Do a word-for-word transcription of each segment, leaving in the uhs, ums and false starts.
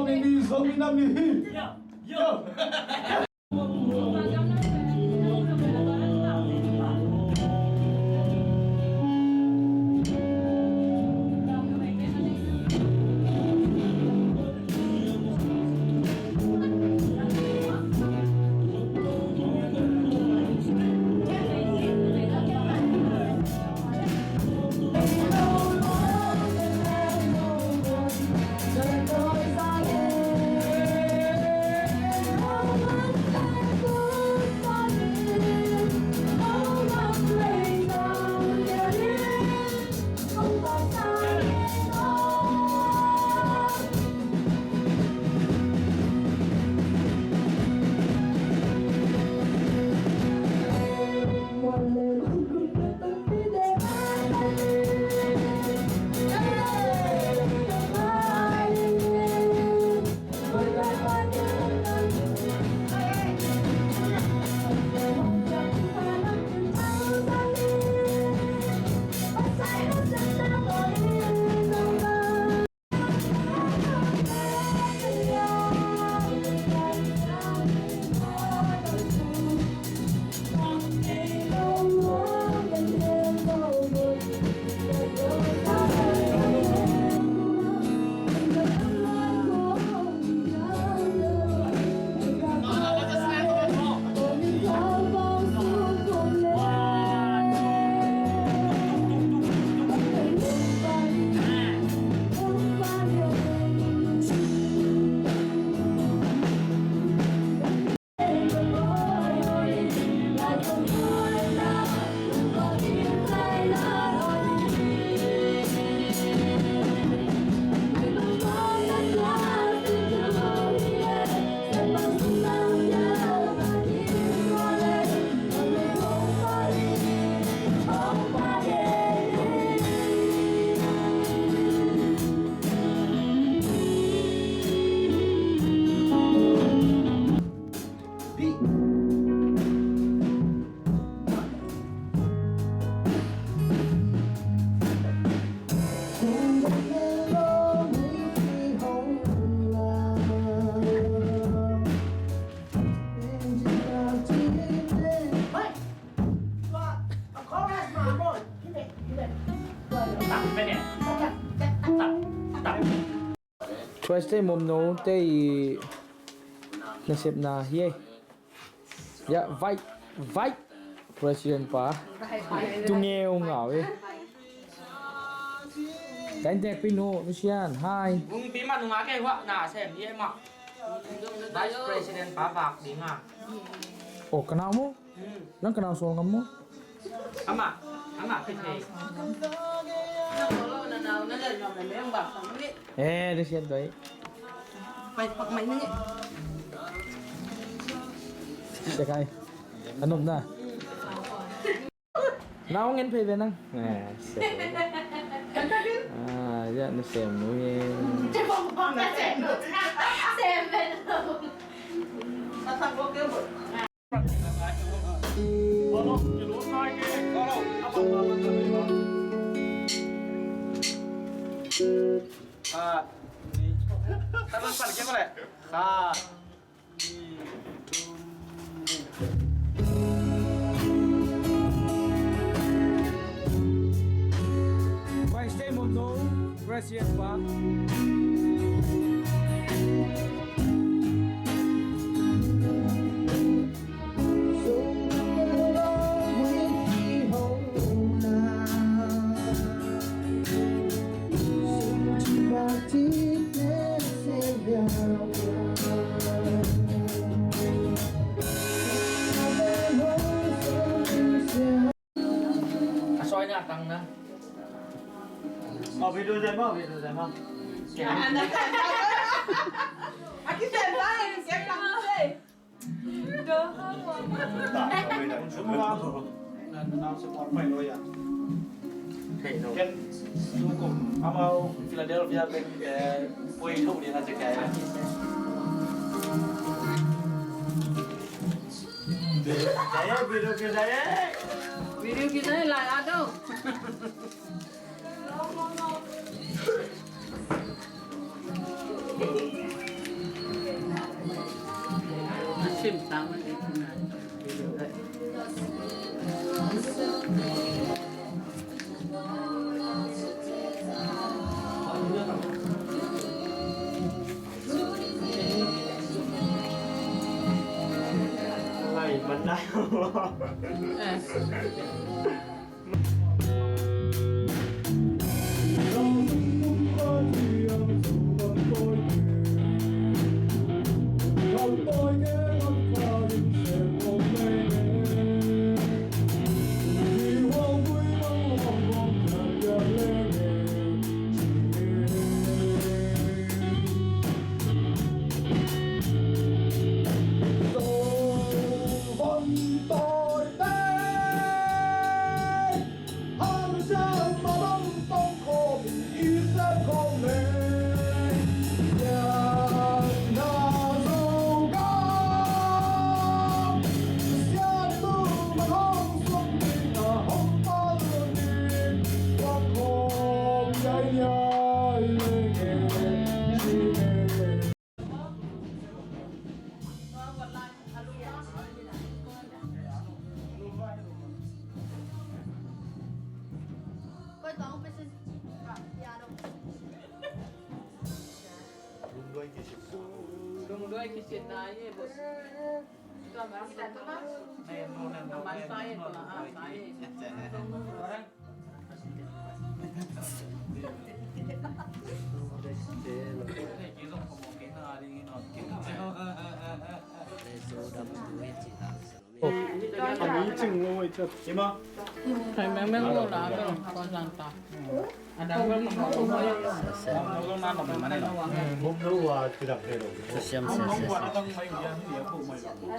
Ni Zomi Nam Ni hi. Yo. Thuaiste Mawmno te i nasepna hi ei. Ya, vai, vai. President pa. Tu ngeu ngau ei. Kan tek pin ho, Lucian. Hai. Bung pi ma nunga ke wa na sem ye ma. Vice President pa bak ding a. Oh, ka nau maw? Hmm. Nang ka nau sawl ngam maw? Amah, amah khe thei. Eh, dia sian toi. Mai, mai ni. Sian kai. Anop na. Nau ngen phei ve nang. Eh, sian. Ah, ya, na sem nu ye. Sem ve nu. President pa. A soi na tang na. Aw, video zai maw, video zai maw. A kisem lai, kisem lang lai. Na, na, na, support mai lo ya. Ken, tu kum, amau Philadelphia pen, eh, pui tu dia na cekai. Video kita, eh. Video kita, eh, lai ado. Sim tang na di tuna. Ai, man dai. Eh.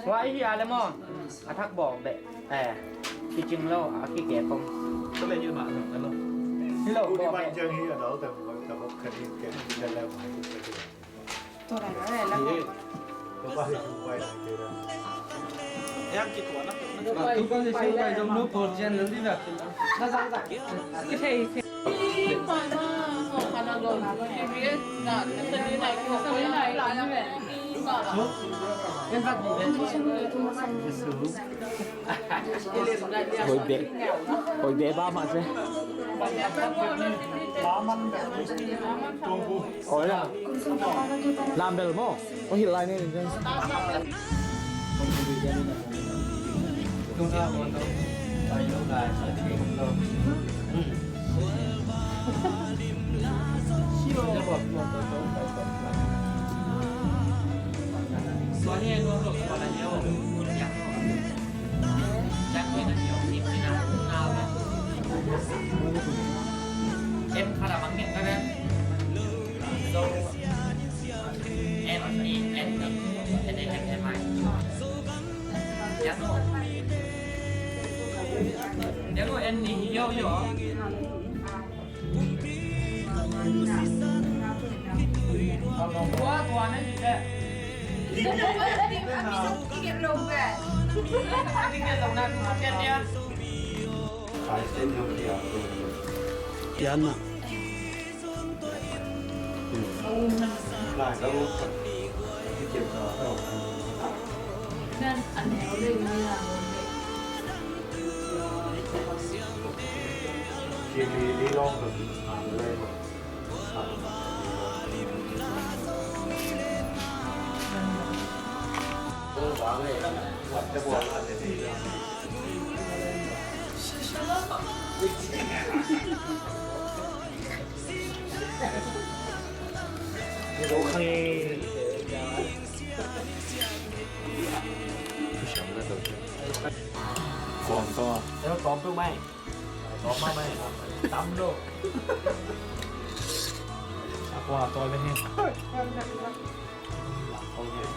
Wa ihi a le maw? A thak bawk beh. Eh, kicing lo, a kikek kong. Ka le hi mah lo. Hi lo, bawk beh. Hoih beh, hoih beh ba mah se. Hoih la. Lam bel maw. Hoih hilh lai ni.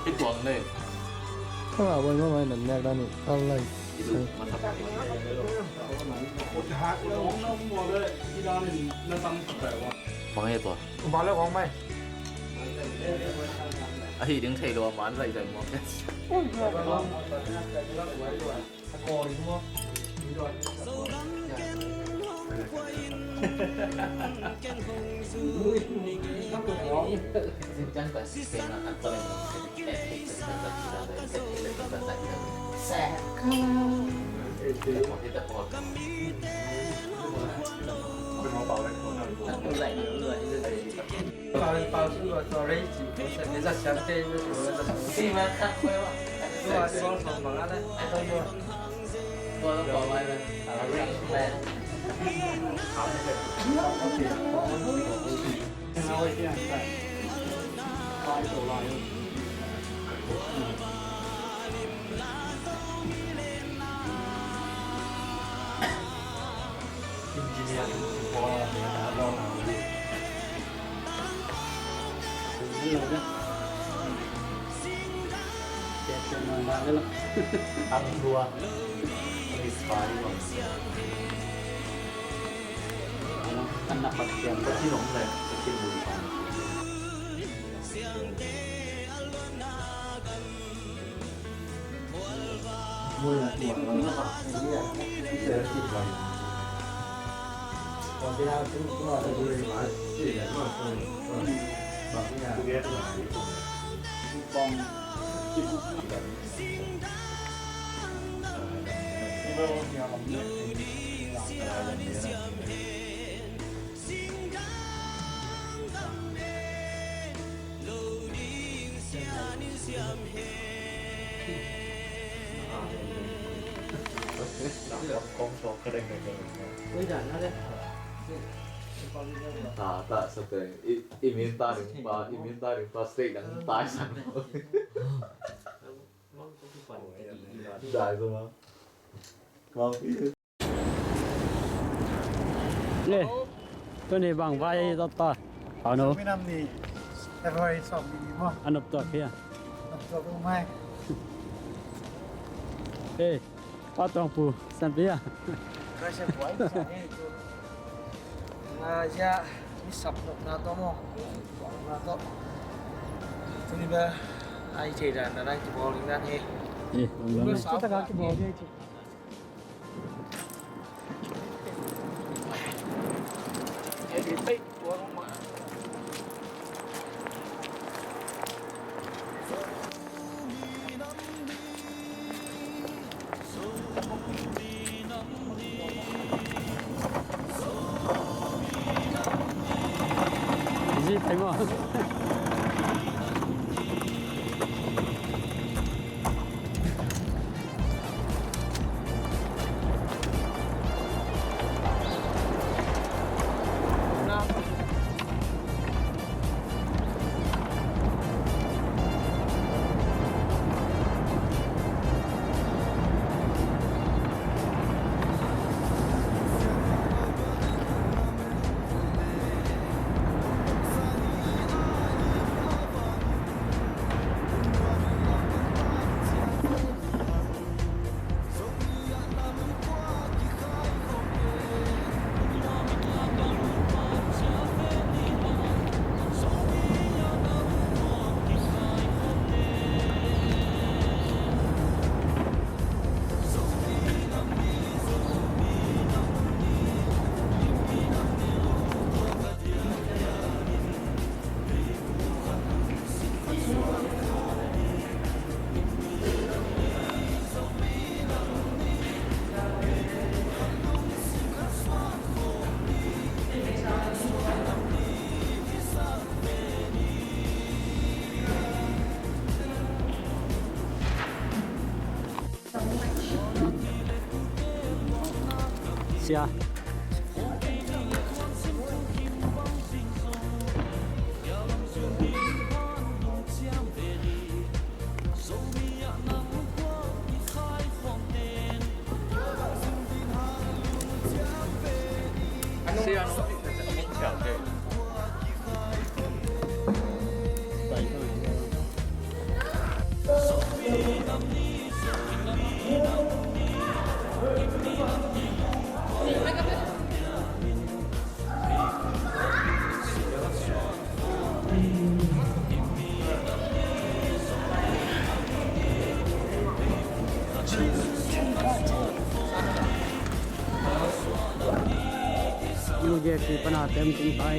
Hei tuang nei. Ka ngah buai mahmah in nan nek dan uh. Ka lai. Bang hei tua. Ahi ding thei lo a man zai zai muak. Ta, ta, sa te, i, i min ta ding pa, i min ta ding pa, state dang ta san. Dai sa ma. Mang pi. Ni, tuni bang vai tot ta. Hau no. Minam ni. February sawm ni maw. A nop tuak hi a. Nop tuak uh mai. Ei, Pa Tuang Pu, san pi a. Ka san pu ai, san hi tu. Ah, ya, mi sap nopna tawh maw. Nopna tawh. Tuni bel ai thei dan, dan ai kibawl ding dan hi. Eh, bang bang. Sap tak a kibawl ding hi. Easy time ah. Sia. Yu J C pana tem tung tai.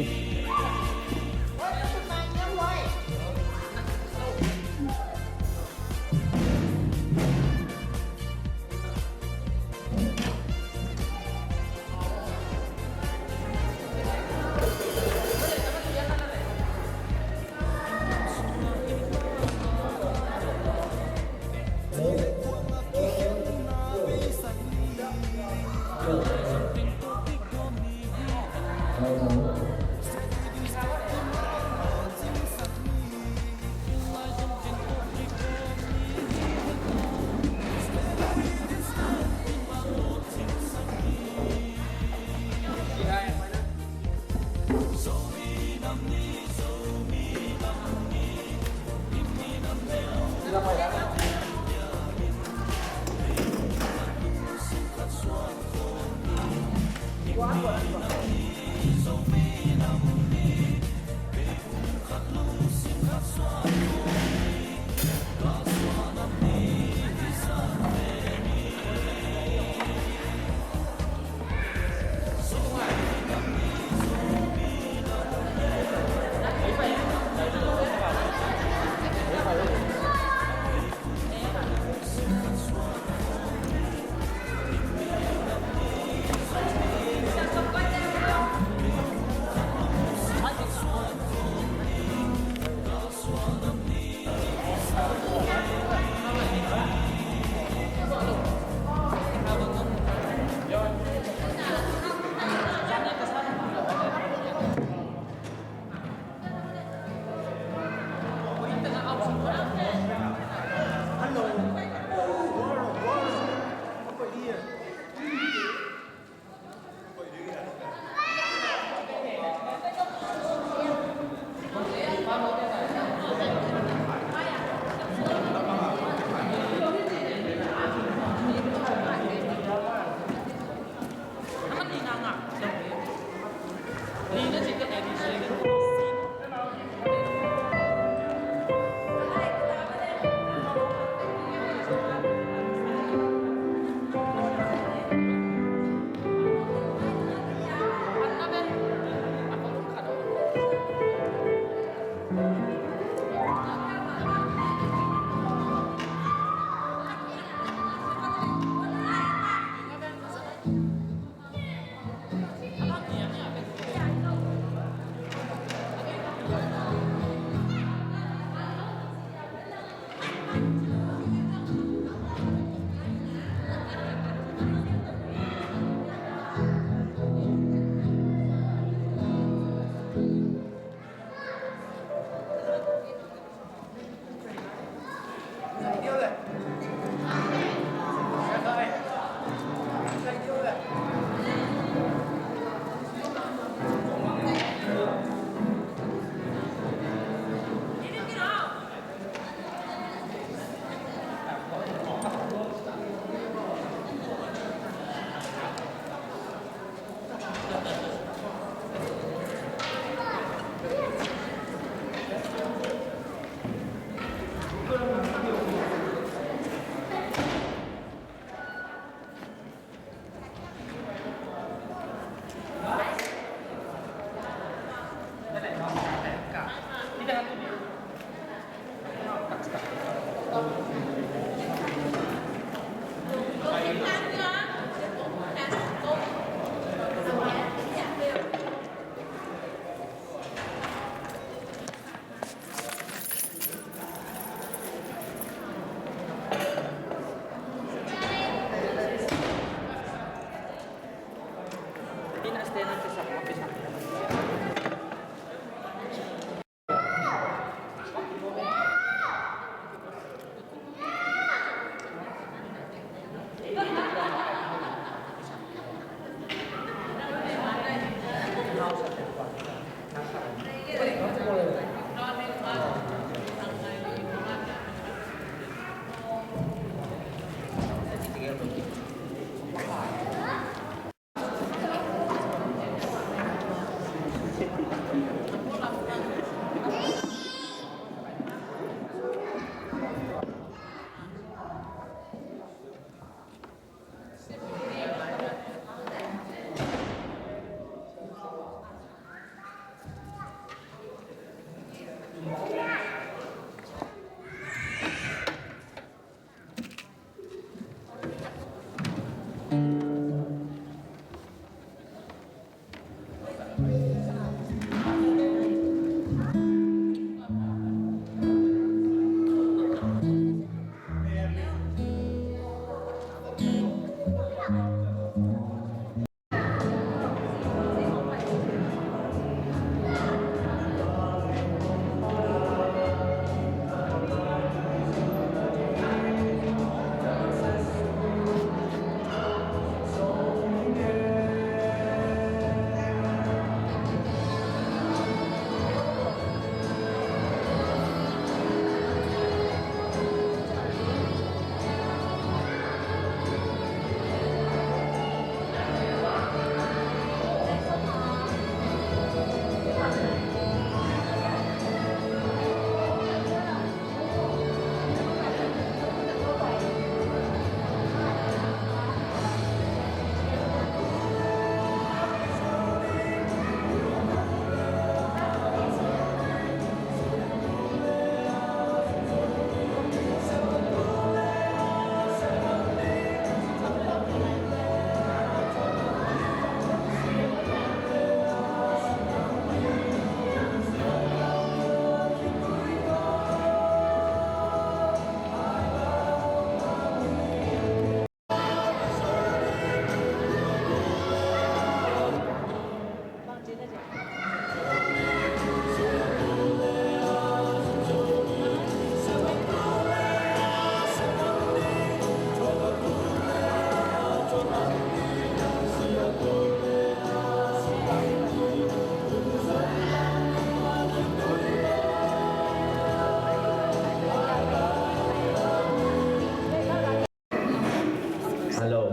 Hello.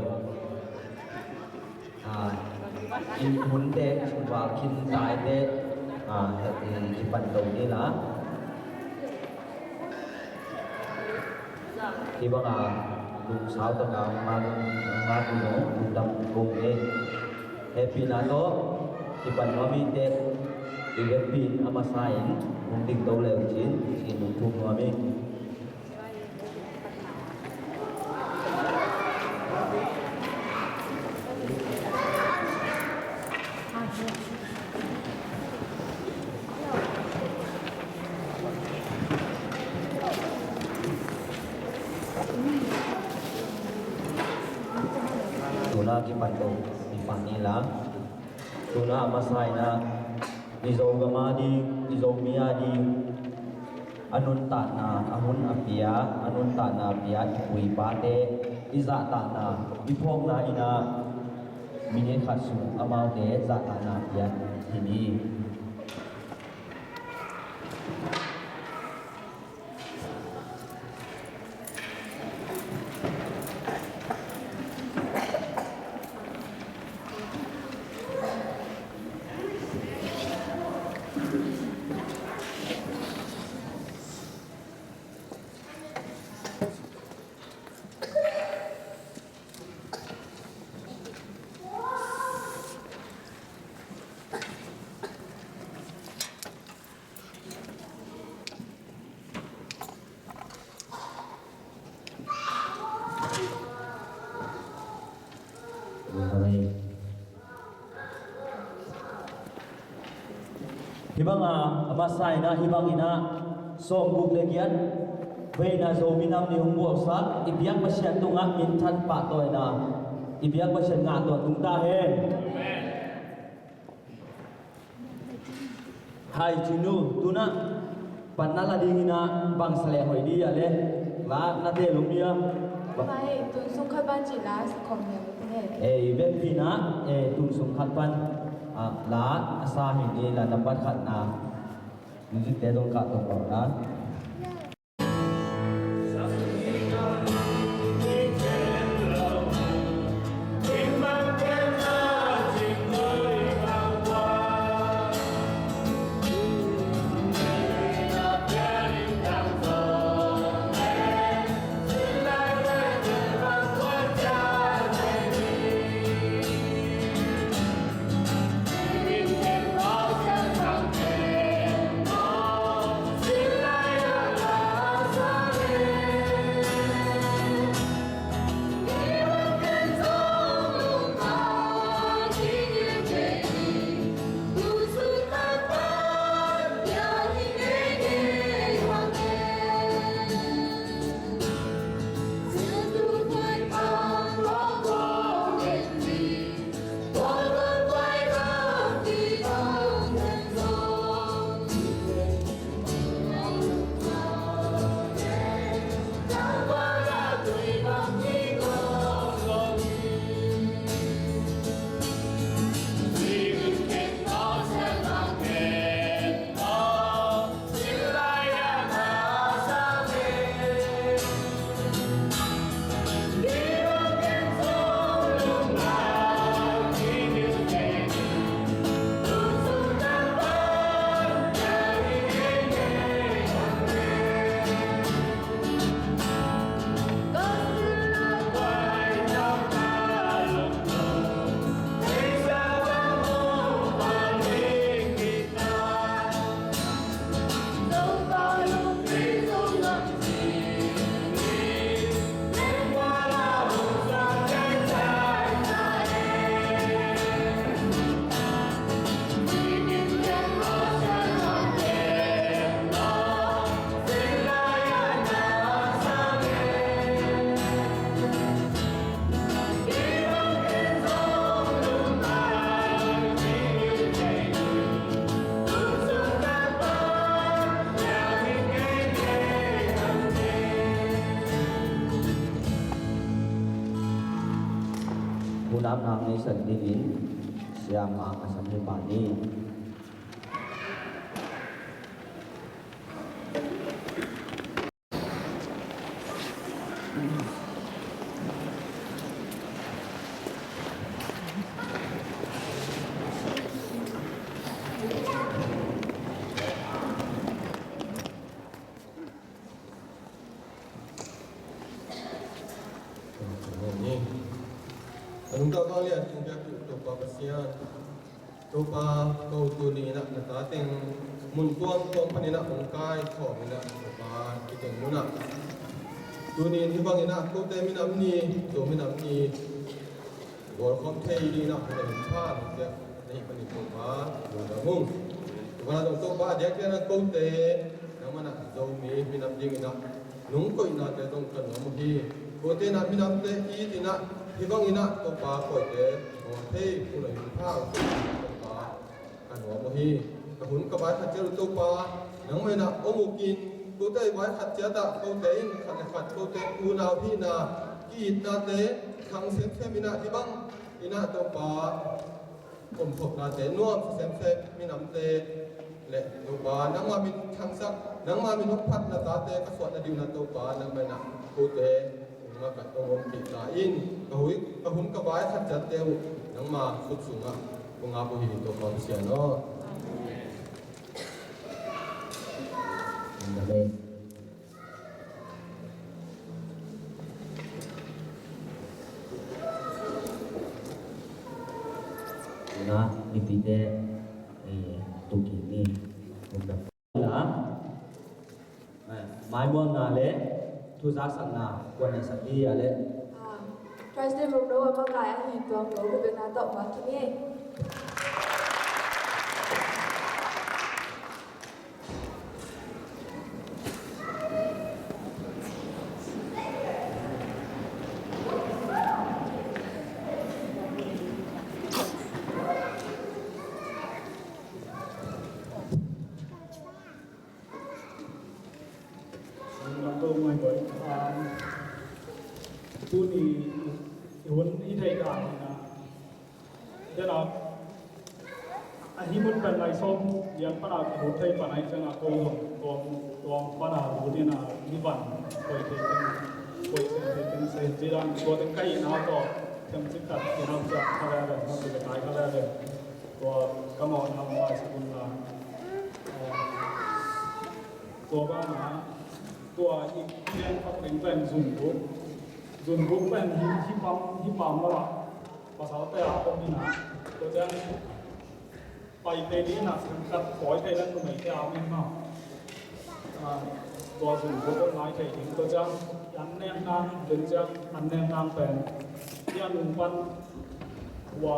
Ah, i hunte, va khin taite, ah, i kipan to ni la. Hih banga lungsau taka ngak, ngak uh, lungdam kong e. Hehpihna tawh kipan nuam ite, i vekpi in a masa in hong ding to le uh cin, ci-in hong thum nuam ing. Tuna kipan to, kipan ni la. Tuna a masa in ah, i Zogam a ding, i Zomi a ding, A nuntakna a hun a pia, a nuntakna pia i pu i pate i zahtakna, i phawkna in ah minit khat sung amaute zahtakna pia hi ni. Hih bangah a masa in ah, hih bangin ah sawmguk le giat veina Zomi Nam Ni hong buaksak i biak Pasian tungah minthan pahtawina i biak Pasian ngah tuah tung ta hen. Hai Cinu, tunah panna la dingin ah bang sa leh hoih di a le, la na te lum ia. Pai, tun sung khat pan ci la sa khawm leh hoih di he. Eh, i vekpi in ah, eh, tun sung khat pan, ah, la a sa hi ni, la nambat khatna. Music te dong kah tung bang na. Hunam nang nei san dingin siama a san hi mah ni. A nungta bang lian tung biak tu Topa Pasian. Topa, ko tuni in ah na ta teng mun tuamtuam panin ah hong kai khawm in ah Topa, i teng mun ah tuni in hih bangin ah kote minam ni, Zo minam ni, bawlkhawm thei dingin ah hong na hong pha nong piak na hih panin Topa, lungdam ung. Topa, na zong Topa, a diakdiak in ah kote nangmah in ah Zomi minam dingin ah nong koihnate zong ka nuam uh hi. Kote in ah minamte it in ah hih bangin ah Topa koite bawl thei hong na hong pha uh Topa, ka nuam uh hi. Ka hun ka bai khat ciat uh Topa, nangmah in ah om uh kin, Kote i vai khat ciatah kote in khat le khat kote unau hihna, ki-itnate khang semsem in ah, hih bang in ah Topa omthopnate nuamsa semsem, minamte le Topa nangma min khangsak, nangma min hong phat na tate ka suah nading un ah Topa nangma in ah kote ung ah ka tong om kik ta in, ka hun, ka hun ka vai khat ciatte uh nangma khut sungah kong ap uh hi, Topa Pasian aw. Amen. Tuna mipite, eh, tukin ni. Maimuanna le thuzaksakna kuan a sak dih a le. Ah, Christ Day Mukdawk a makaih ahi Tuang Lo Hupena tawh mah kini. Lungdam ko mai boy. Um, tuni i hun i thei dan hi na. Dena a hi mun pen lai sawm lian pana ka lut thei pana i cianga ko zong tuam, tuam pana lut ina ni van koi thei pen, koi thei pen se jiran tua teng kai na to tem cik tat i nam cia ka le le, nam cia kai ka le le. Tua ka mawhna mai sa kun la. Tua bangah tua i pian pak ding pen zunbuk, zunbuk pen hi, hi pam, hi pam lamah pasalte a om ina. Tua ciang pai thei ding ina, kat pawi thei leng numeite a om ina. Ah, tua zunbuk om nai thei ding. Tua ciang an nek nang, den ciang an nek nang pen hi a nung pan ua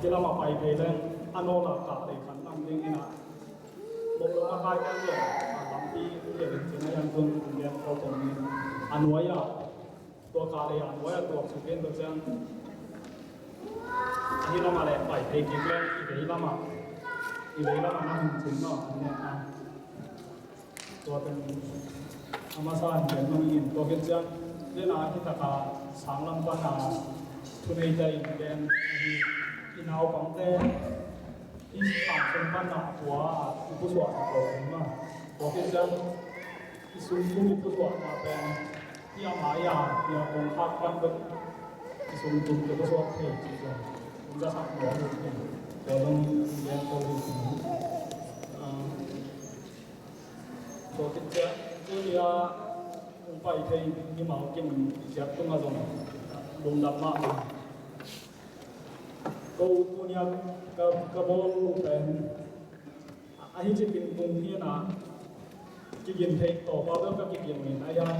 hi lamah pai thei leng a nawl a kah thei khan nam ding ina. Bawm lo makai kan zong a lampi lian in cin a yang tun in lian ko tong in a nuai ah tua kah lei a nuai ah tuak suk in tua ciang ahi lamah leh pai thei kik leh i vei lamah, i vei lamah na hun cin maw an nek na. Tua pen a masa in gen mah in tua khit ciang lena hi taka sang lam pana thuneite in gen ahi i naupangte i sang sung pan a tua i pusuahna ko pen ma. Tua khit ciang i sung tung i pusuahna pen i a mai a i a kong khak pan pen i sung tung i pusuak thei ci ciang in za sak nuam uh hi. Tua dong i gen ko hi. Ah, tua khit ciang tuni a hong pai thei mimal kim i ciat tungah zong lungdam mahmah. Ko tuni a ka, ka bawl uh pen ahi ci pin tung hi na, kigin thei tawpa bel ka kigin in a yan,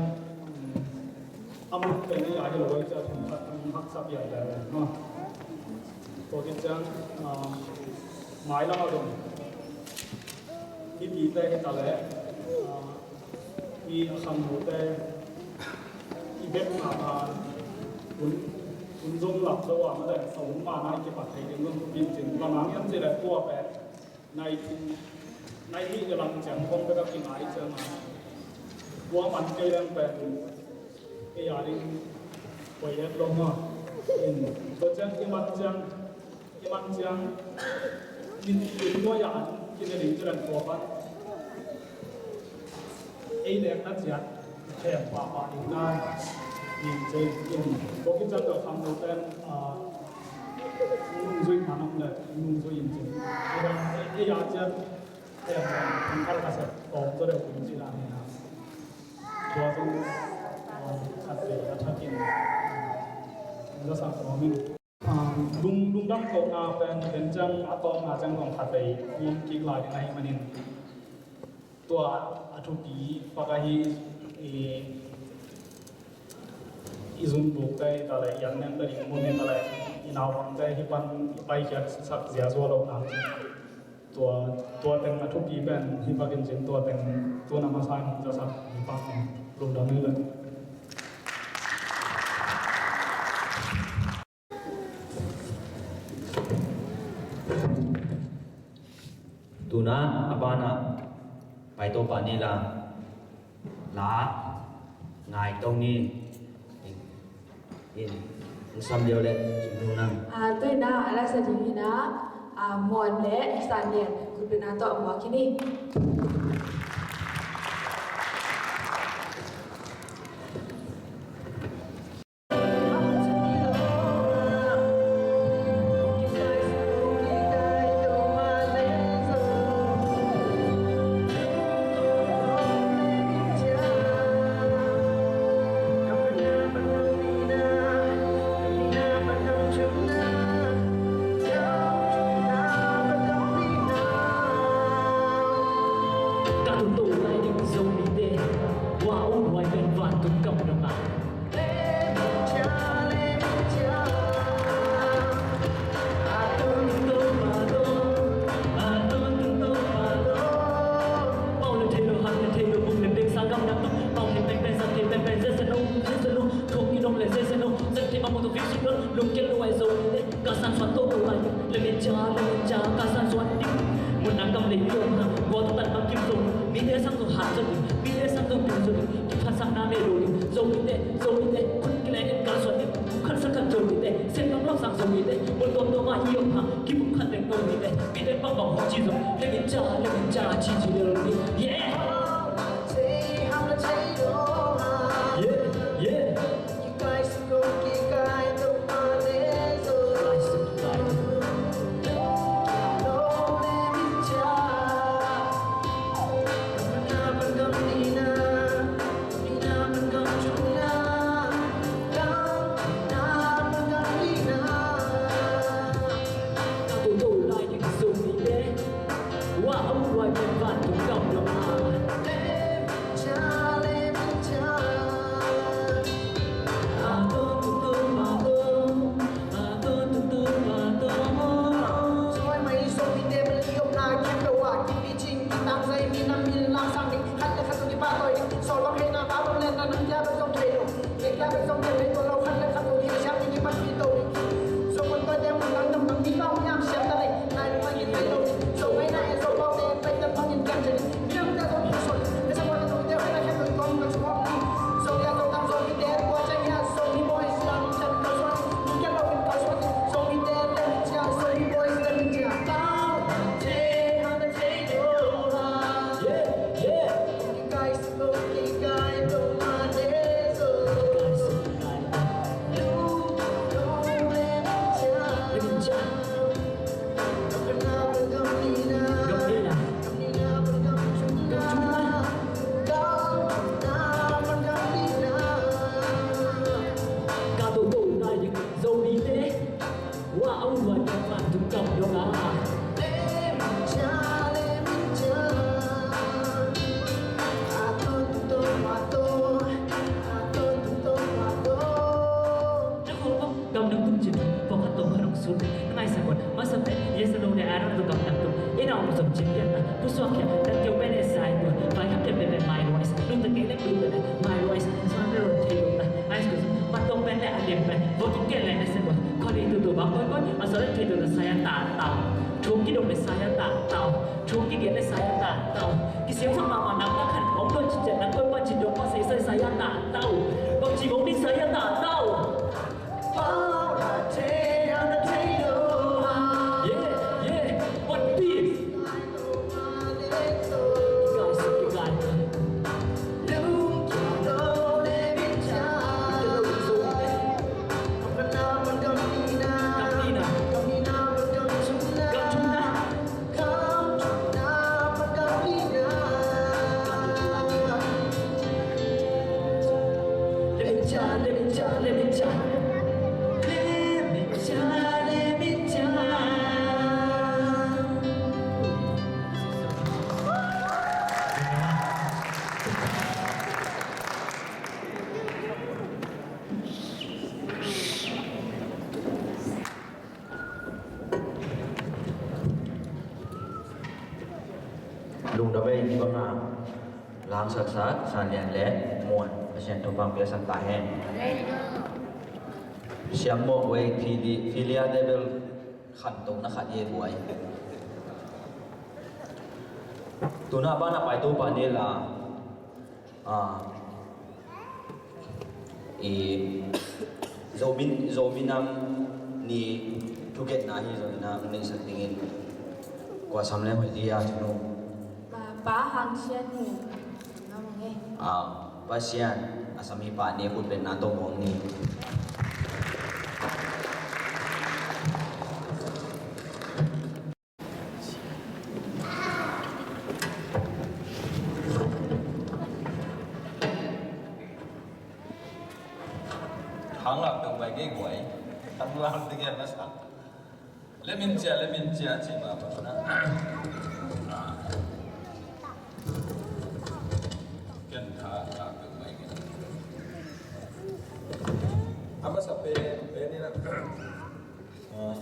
um, a mut pen a ya hi lo a i ciat hong khat hong haksa pian le ma. Tua khit ciang, ah, mailam a zong mipite hi ta leh, ah, i a khangnote i bekna a hun, hun zong lap zo a ma leh a hun ma na i kipat thei ding zong thupi cin. Bang hang hiam cih leh tua pen nai, nai nih i lam ciang kong bek a kingai ciang a tua man kei leng pen ei a ding koi et lo ma. In tua ciang i mat ciang i man ciang, min, min nuai a an kine ding ci dan tua pan ei lekna ciat khem pahpah ding na. Min ci in tua khit ciang tua kham lo ten, ah, nungzui man om le nungzui in ci. Ei dan ei a ciat khem pahpah ka sep tawm tua deuh in ci dan hi na. Tua zong, ah, khat vei a thakin, ah, zasak nuam in. Ah, lung, lungdam kohna pen, pen ciang a tawpna ciang zong khat vei om kik lai ding ahih manin tua a thupi pak ahi i, i zunbukte hi ta leh, i an neng ta ding mun hi ta leh, i naupangte hih pan i paikhiat sak ziazua lohna. Tua, tua teng a thupi pen hih pakin cin tua teng tun a masa in hong zasak hi pak in lungdam hi leh. Tuna a banah paito pah ni la. La ngai to ni. In, in, in sam liau le, cing nung nang. Ah, tu in ah, a la sa ding in ah, ah, Muan le San Lian, khutbetna tawh a muak hi ni. Ka tutu lai ding Zomite, wa u wai pen vantung kam dong a. Ka san suan to to lai, le min ja, le min ja, ka san suan ding. Mun nang kam lei piom ha, gua to tan bang kim zo. Mi te sang zo hat zo ding, mi te sang zo piom zo ding. Ki phat sang na me lo ding. Zo mi te, zo mi te, kun ki lai en ka suan ding. Kun khan sang kan zo mi te, sen bang lam sang zo mi te. Mun tom to ma i om ha, ki mun khan leng no mi te. Mi te bang bang ho chi zo. Le min ja, le min ja, chi chi le lo ding. Yeah. Yeah, yeah. Kam nang tum cin, pawlkhat tawh khat hong sut. Na maisak un, masa pen, yes, no, le, a, nang tum kam nang tum. Inn ah hong zom cin pian ta, pusuak khia, tan keu pen e sai tua. Vai khap khia pen pen my voice. Lungtang kei le lungtang le, my voice. Suan pen run thei lungtang. Ice cream, mat tawk pen le a liam pen. Voting kei le na se tua. Khawli tutu bang koi koi, a sawt le thei tua na sai a ta tau. Thu kidong le sai a ta tau. Thu kigen le sai a ta tau. Kisiam sak mahmah nang na khan, hong don cin ciat nang koi pan cin dong pan sai sai sai a ta tau. Bang ci bong ding sai a ta tau. Lungdam ei, hih banga langsatsak San Lian le Muan, Pasian thupha hong piaksak ta hen. Siang mawk ei, Fili-, Filia Devil khantohna khat hi ei buai. Tuna bana paito pah ni la. Ah, i Zomi, Zomi Nam Ni thukhenna hi zongin ah hong neihsak dingin kua sam le hoih dia thunu. Pa, Pa Hang Sian Mu. Ngam nge. Ah, Pa Sian, a sam hi pa ni khut beng na to mong ni. Hang lak deuh bai gei guai. Hang lak deuh gei masa. Lemin cia, lemin cia, ci ma pa na. Ken tha, tha deuh bai gei. A masa pen, pen ni na. Ah.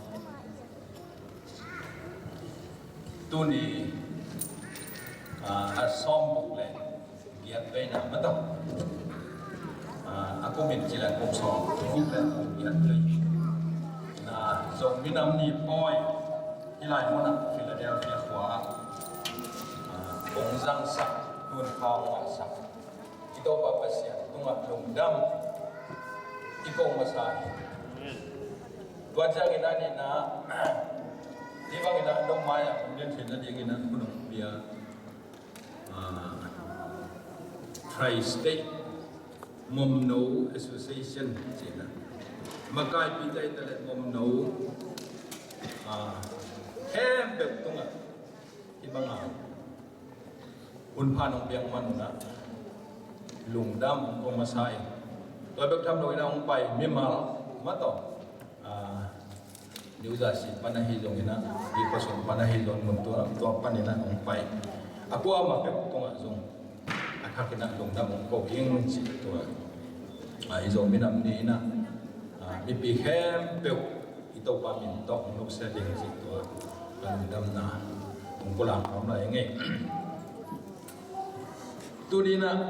Tuni, ah, a sawm buk le giat veina mah tawh, ah, a kum in ci le kum sawm buk le kum giat vei na, Zomi Nam Ni pawi hih lai munah Philadelphia khua ah, ah, hong zangsak, tun kha hong ngahsak i Topa Pasian tungah lungdam i ko masa hi. Tua ciangin a nihna, hih bangin a nong mai-ah hong lian theihna dingin a hun hong pia, ah, Tri-State Momno Association cihna, makaipite le momno, ah, khempeuh tungah hih banga hun pha nong piak man un ah lungdam hong ko masa ing. Tua bek tham loin ah hong pai mimal mah tawh, ah, New Jersey pan ahi zongin ah, hih khuasung pan ahi zong mun tua, tua panin ah hong pai a, kuamah peuh tungah zong a thakin ah lungdam hong ko ing cih tua, ah, i Zomi Nam Ni in ah, ah, mipi khempeuh i Topa min tawh hong nuksia ding cih tua ka lungdamna hong pulak nuam lai ing ei. Tuni in ah,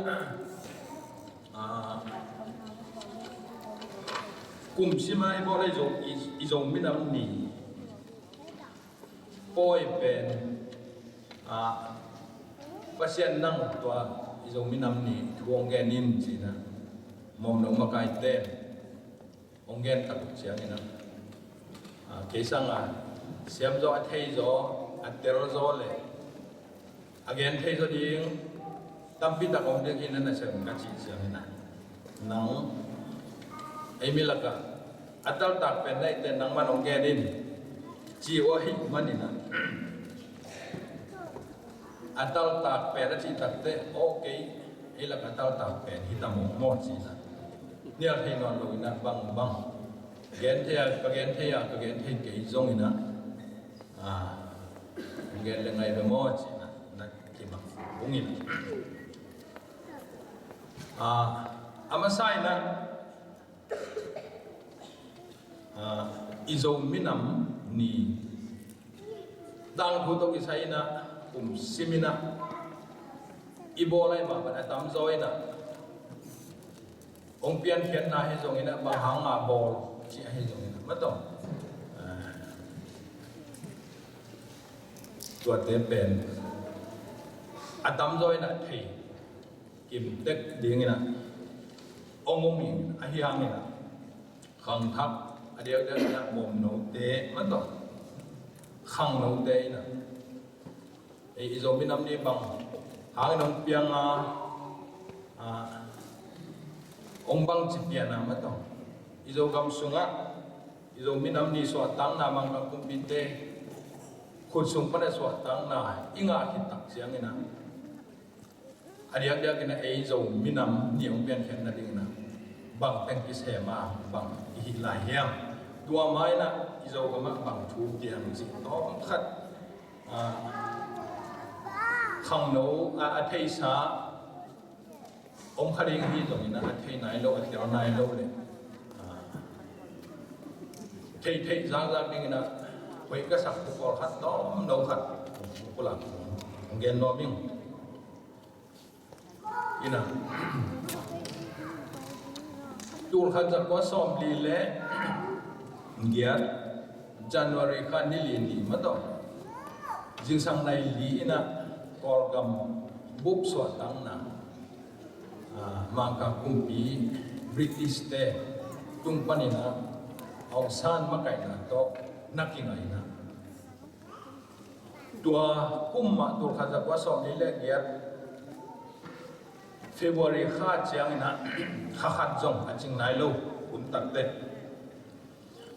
ah, kum sima i bawl a i Zo, i, i Zomi Nam Ni pawi pen, ah, Pasian nang tua i Zomi Nam Ni thu hong gen in cihna, momno makaite hong gen tak uh ciangin ah, ah, kei sangin siam zaw, a thei zaw, a tel zaw le a gen thei zaw ding tampi tak om ding hi na, na sem ka cih ciangin ah, nang ei mi lakah a taltak pen na hihte nangman hong gen in ci uh ahih manin ah, a taltak pen a cih takteh, ok, ei lak a taltak pen hi ta mawk maw cihna, nial thei nawn loin ah bangbang gen thei a, ka gen thei a, ka gen thei kei zongin ah, ah, gen le ngai ve maw cihna na kimak ung in, ah, a masa in ah, ah, i Zomi Nam Ni tangthu tawh kisai in ah, kum sim in ah i bawl a, i mah bang a tamzaw in ah hong piankhiatna hi zongin ah, bang hanga bawl cih ahi zongin ah, mah tawh, ah, tuate pen a tamzaw in ah thei kim tek dingin ah hong um in, ahi hangin ah khangthak, a diakdiak in ah momnote, mah tawh khangnote in ah, ei, i Zomi Nam Ni bang hangin hong piang a, ah, hong bangci pian a, mah tawh i Zogam sungah i Zomi Nam Ni suahtakna Mangkang kumpite khut sung pan a suahtakna i ngah khit tak ciangin ah, a diakdiak in ah ei Zomi Nam Ni hong piankhiat nadingin ah bang teng kisem a, bang i hih lai hiam? Tua ma in ah i Zogam ah bang thu piang cih tawm khat, ah, khangno, ah, a theisa om kha ding hi zongin ah, a thei nai lo, a tel nai lo le, ah, thei, thei zakzak dingin ah hoih ka sak uh pawlkhat tawm lo khat pulak hong gen nuam ing. In ah, tul khat za kua sawmli le giat, January kha ni li ni mah tawh, zingsang nai li in ah Kawlgam bup suahtakna Ah, Mangkang kumpi British te tung panin ah Aung San makaihna tawh na kingaihna. Tua kum ah tulkhat zakua sawmli le giat February kha ciangin ah kha khat zong a cing nai lo hun takte.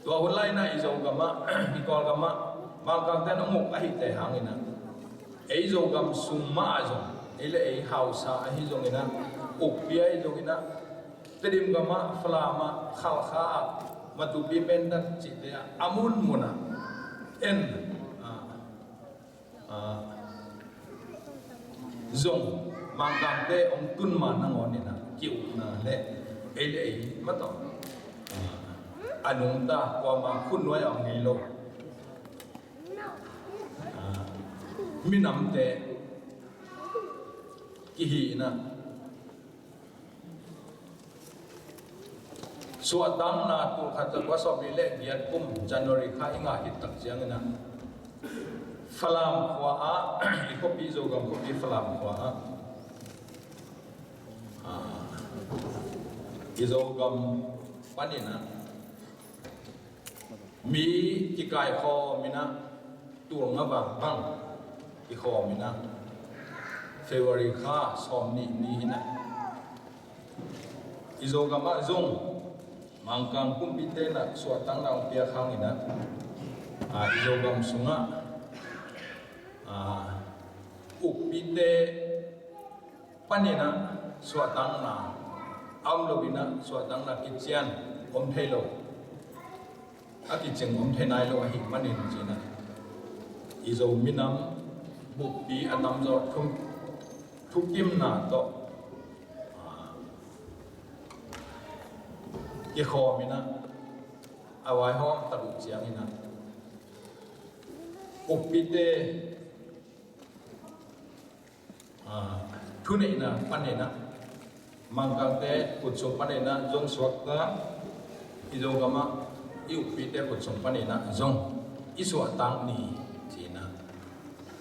Tua hun lai-in ah i Zogam ah, i Kawlgam ah Mangkangte in hong uk ahih teh hangin ah, ei Zogam sung mah ah zong, ei le ei hausa ahi zongin ah, ukpi ahi zongin ah, Tedim gam ah, Falam ah, Khalkha ah, Matupi, Mindat cihte ah, a munmun ah en, ah, ah, zong Mangkangte hong tun ma nangawnin ah ki-ukna le ei le ei mah tawh, ah, a nungta, kuamah khutnuai a hong ngei lo, ah, minamte kihihna suahtakna tulkhat zakua sawmli le giat kum January kha i ngah khit tak ciangin ah, Falam khua ah, i khuapi Zogam khuapi Falam khua ah, ah, i Zogam panin ah mi kikaikhawm in ah, tul nga vang bang kikhawm in ah, February kha sawmnih ni-in ah, i Zogam ah zong Mangkang kumpite in ah suahtakna hong piak hangin ah, ah, i Zogam sungah, ah, ukpite panin ah suahtakna a om loin ah, suahtakna kician om thei lo, a kicing om thei nai lo ahih manin ci-in ah, i Zo minam buppi a tamzaw thu, thukimna tawh, ah, kikhawm in ah, a vaihawm tak uh ciangin ah, ukpite, ah, thuneihna panin ah, Mangkangte kut sung panin ah zong suakta, i Zogam ah i ukpite kut sung panin ah zong i suahtak ni ci-in ah,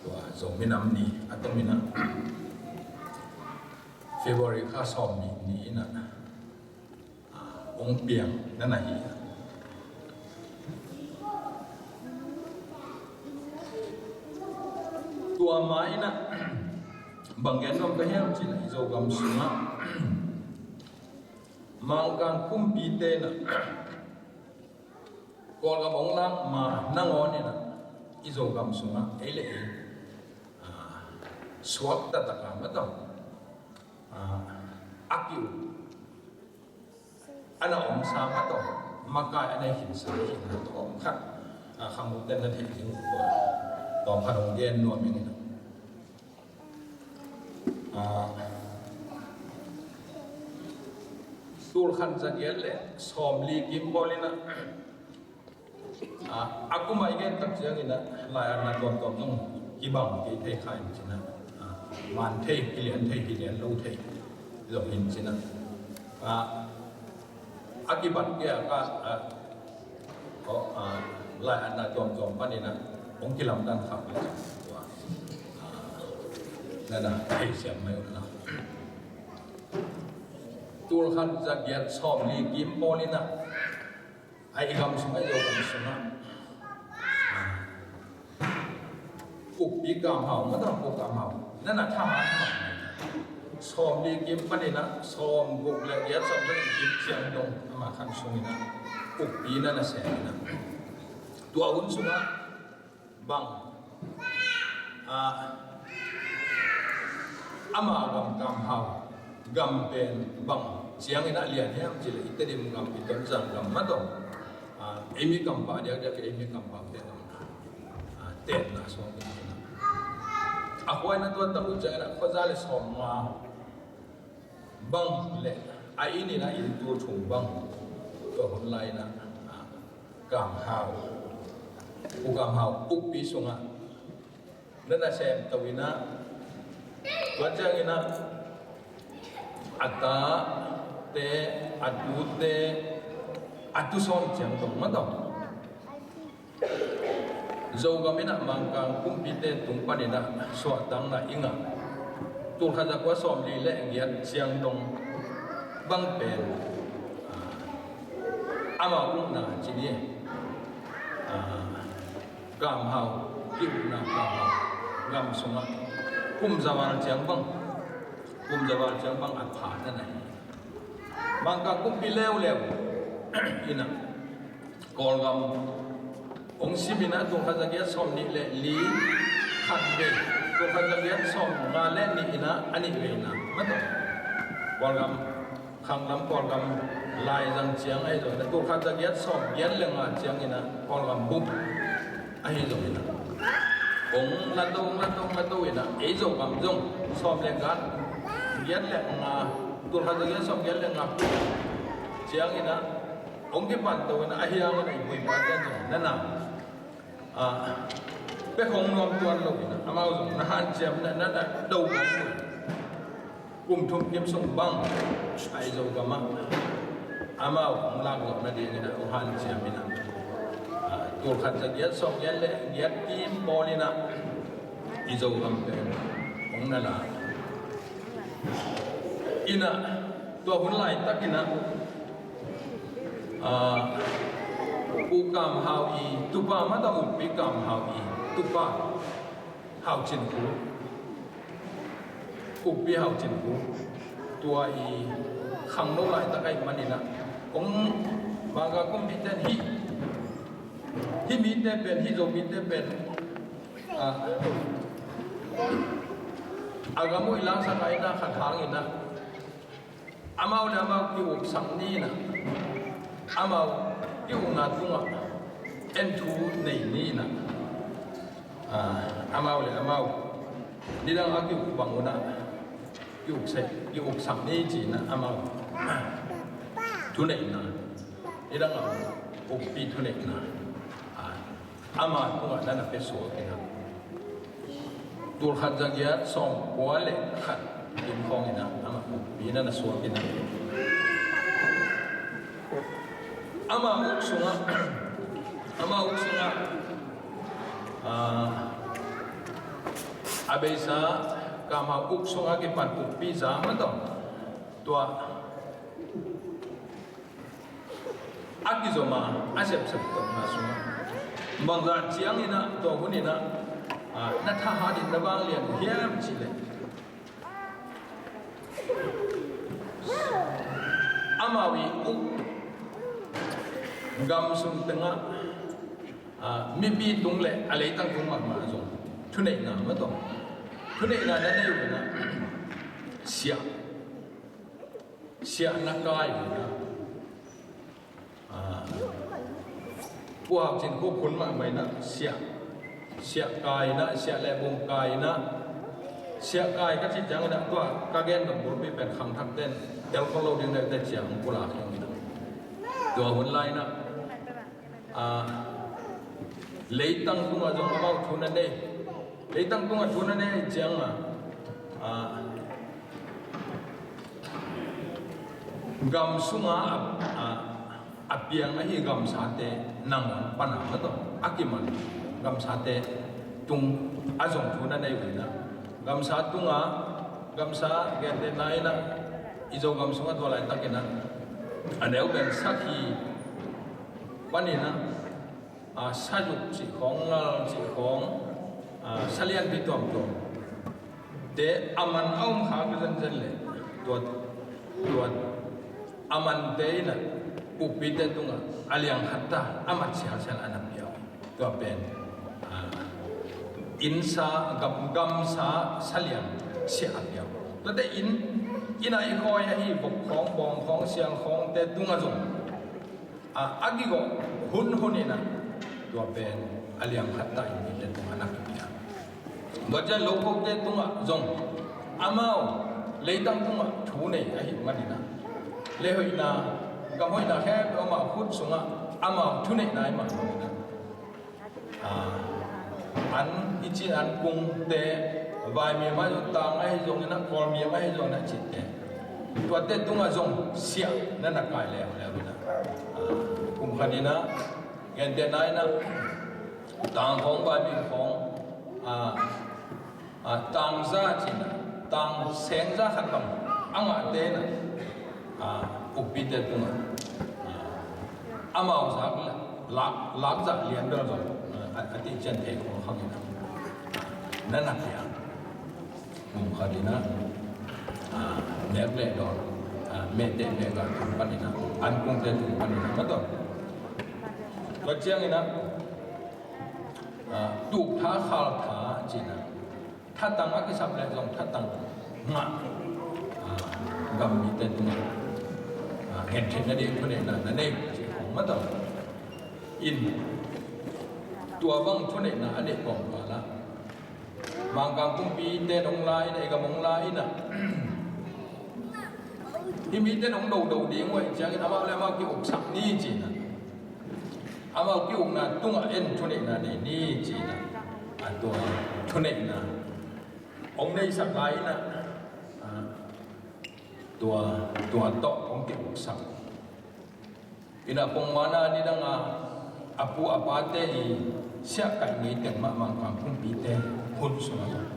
tua Zo minam ni a tomin ah, February kha sawmnih ni-in ah, ah, hong piang na na hi. Tua ma-in ah bang gen nuam ka hiam cih leh, i Zogam sungah Mangkang kumpite in ah Kawlgam hong lak ma nangawnin ah, i Zogam sungah ei le ei, ah, suakta takin mah tawh, ah, a ki-uk a na omsa mah tawh, makai a nei khinsa khinna tawm khat, ah, khangnote na theih ding uh, tawm khat hong gen nuam ing. Ah, tulkhat zagiat le sawmli kim pawl in ah, ah, a kum a i gen tak ciangin ah, lai-atna tuamtuam zong kibang kei thei kha in ci-in ah, ah, man thei, kilian thei, kilian lo thei zong hi in ci-in ah, ah, a kibat kei a ka, ah, oh, ah, lai-atna tuamtuam panin ah hong kilamdang kha in ci-in tua, ah, na na thei siam mai uh na. Tulkhat zagiat sawmli kim pawl in ah, a i gam sungah, i Zogam sungah, ah, Ukpi Kam Hau, mah tawh Pu Kam Hau, na na thaman mah. Sawmli kim panin ah, sawmguk le giat, sawmguk le giat ciang dong, ama khan sungin ah, ukpi na na sem in ah, tua hun sungah bang, ah, ama gam Kam Hau gam pen bang ciangin ah lian hiam cih leh, i Tedim gam, i Tonzang gam mah tawh, ah, ei mi kampau diakdiak, ei mi kampau te tawh, ah, tenna suak in ah, a khuaina tua tak uh ciangin ah, khuaza le sawmnga bang le a inn in ah, inn tul thum bang, tua hun lai-in ah, ah, Kam Hau, Pu Kam Hau ukpi sungah na na sem to in ah, tua ciangin ah, a tate, a tute, a tusawn ciang dong mah tawh, Zogam in ah Mangkang kumpite tung panin ah suahtakna i ngah tulkhat zakua sawmli le giat ciang dong bang pen, ah, ama ukna ci ni, ah, Kam Hau, ki-ukna Kam Hau gam sungah kum za val ciang bang, kum za val ciang bang a pha na hi. Mangkang kumpi leuleu in ah Kawlgam hong sim in ah tulkhat zagiat sawmnih le li khat vei, tulkhat zagiat sawmnga le nih in ah a nih veina mah tawh Kawlgam, khanglam Kawlgam laizang ciang ahi zong in ah tulkhat zagiat sawmgiat le nga ciang in ah Kawlgam bup ahi zong in ah hong lato, hong lato, hong lato in ah ei Zogam zong sawm le giat, giat le nga, tulkhat zagiat sawmgiat le nga ciang in ah hong kipan to in ah, ahi hangin ah i buai pa ten zong na na, ah, pek hong nuam tuan lo in ah amau zong na hanciam na, na, na do bang. Kum thum kim sung bang a i Zogam ah amau hong lak zawh nading in ah hong hanciam in ah, ah, tulkhat zagiat sawmgiat le giat kim pawl in ah i Zogam pen hong na la in ah, tua hun laitak in ah, ah, Pu Kam Hau i tupa mah tawh, Ukpi Kam Hau i tupa Hau Cin Khup, Ukpi Hau Cin Khup, tua i khangno laitak ahih manin ah hong, Mangkang kumpi ten hih, hih mite pen, hih Zomite pen, ah, a gam uh i langsak a, i na khat hang in ah amau le amau ki-uksak ni in ah, amau ki-ukna tungah en thu nei ni in ah, ah, amau le amau nidang a ki-uk bang un ah ki-uksak, ki-uksak ni ci in ah amau thuneihna, nidang a Ukpi thuneihna, ah, ama tungah na na pia suak in ah, tulkhat zagiat sawmkua le khat kim khawng in ah ama Ukpi na na suak in ah, ama uk sungah, ama uk sungah, ah, a beisa Kam Hau uk sungah kipan Ukpi za mah tawh, tua a kizom a, a sepsep tawhna sungah bangzah ciang in ah tua hun in ah, ah, na thahat in na vanglian uh hiam cih leh, amau i uk gam sung tengah, ah, mipi tung le a leitang tung mahmah zong thuneihna mah tawh, thuneihna na nei uh in ah siah, siah na kai uh in ah, ah, Pu Hau Cin Khup hun mahmah in ah siah, siah kai in ah, siah le bum kai in ah, siah kai ka cih ciang in ah tua ka gen nop bulpi pen khangthak ten tel khol lo ding deuh te ciang pulak hiang in ah, tua hun lai in ah, ah, leitang tungah zong amau thu na nei, leitang tungah thu na nei ciang ah, ah, gam sungah a, a, a piang ahi gamsate nangawn pan a mah tawh a kiman gamsate tung a zong thu na nei uh in ah, gamsa tungah, gamsa gentehna in ah i Zogam sungah tua laitak in ah a neu pen sakhi pan in ah, ah, sazuk cih khawng, ngal cih khawng, ah, salianpi tuamtuam te a man a om khak zenzen leh tua, tua a mante in ah Ukpite tungah a liang khat ta a mat sialsial a na pia uh. Tua pen, ah, innsa, gam, gamsa saliang siah a pia uh. Tuate inn, inn a i khawi ahi vok khawng, bawng khawng, siang khawngte tungah zong, a, a kigawh hunhun in ah tua pen a liang khat ta in mite tungah na kipia. Tua ciang lokhote tungah zong amau leitang tungah thu nei ahih manin ah, leihoihna, gamhoihna khempeuh amau khut sungah amau thuneihna ahih manin ah, ah, an i cih an kungte, vaimim ahi zong, tang ahi zongin ah, kawlmim ahi zongin ah cihte, tuate tungah zong siah na na kai leuleu in ah, ah, kum khat in ah, gentehna in ah, tang khawng, vaimim khawng, ah, ah, tangza cih in ah, tang seng za khat bang a ngahte na, a, ukpite tungah, a, amau zak lak, lak zah lian bel zong, a, a tihcian thei khong hangin na na pia. Mum khat in a, a, nek le dawn, a, mehteh mehga tung panin a, an kungte tung panin a ka dawn. Tua ciangin a, a, tuk tha khal tha cih na, thatang a kisap leh zong thatang ngah, a, gam mite tungah, a, ngen theihna ding thuneihna na nei cih khong mah tawh. In, tua bang thuneihna a neih kawmkal ah Mangkang kumpite nong la in a, i gam hong la in a, hih mite nong dodo ding uh ahih ciangin amau le amau ki-uksak ni ci-in a, amau ki-ukna tungah en thuneihna nei ni ci-in a, a tua thuneihna hong neihsak lai in a, a, tua, tua tawh hong ki-uksak. In a pongmana nidang a, a pu a pate i siahkaih ngei teng mah Mangkang kumpite hun sungah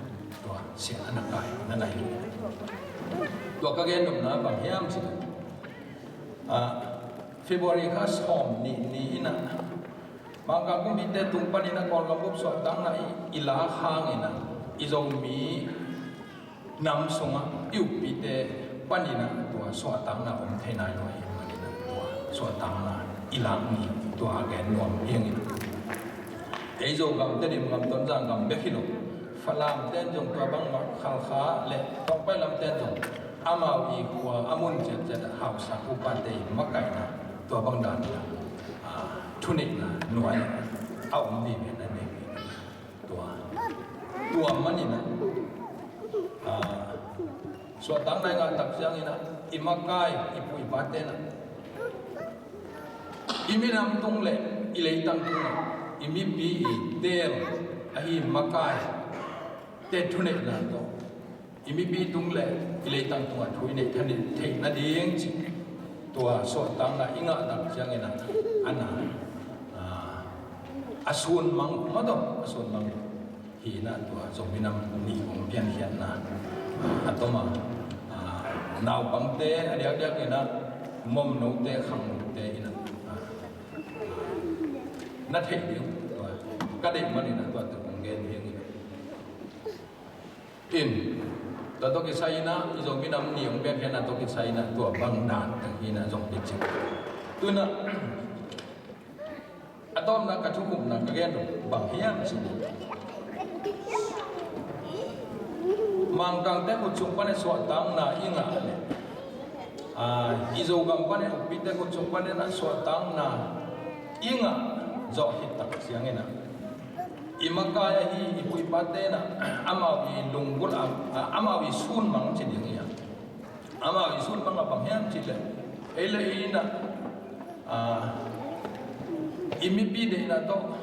tua siah a na kai na nai hi. Tua ka gen nopna bang hiam cih leh, a, February kha sawm nih ni in a, Mangkang kumpite tung panin a Kawlgam bup suahtakna i, i lak hangin a, i Zomi nam sungah i ukpite panin a tua suahtakna om thei nai lo ahih manin a tua suahtakna i lak ni tua a gen nuam hi ing. Ei Zogam, Tedim gam, Tonzang gam bek hi lo, Falam ten zong tua bangmah, Khalkha le Tawngpai lam ten zong amau i khua a mun ciatciat ah hausa upate i makaihna tua bang dan a, a, thuneihna nuai a om vive na nei. Tua, tua manin a, a, suahtakna i ngah tak ciangin a, i makai, i pu i pate na, i minam tung le i leitang tung a, i mipi i teel ahi makaite thuneihna tawh i mipi tung le i leitang tungah thu i neih theih nading cih tua suahtakna i ngah tak ciangin a, a na, a, a sunmang mah tawh, a sunmang hi in a tua Zomi Nam Ni hong piankhiatna, a, a tom a, a, naupangte a diakdiak in a, momnote, khangnote in a, a, na theih ding, a, ka deih manin a tua teng hong gen hi ing. In, tua tawh kisai in a, i Zomi Nam Ni hong piankhiatna tawh kisai in a, tua bang dan teng hi in a zong hi cing. Tu in a, a tawpna ka thukhupna ka gen uh bang hiam cih leh, Mangkangte khut sung panin suahtakna i ngah leh, a, i Zogam panin ukpite khut sung panin a suahtakna i ngah zawh hi tak ciangin a, i makai ahi i pu i pate in a, amau i lunggulh a, a, amau i sunmang ci ding hi a, amau i sunmang a bang hiam cih leh, ei le ei in a, a, i mipi deihna tawh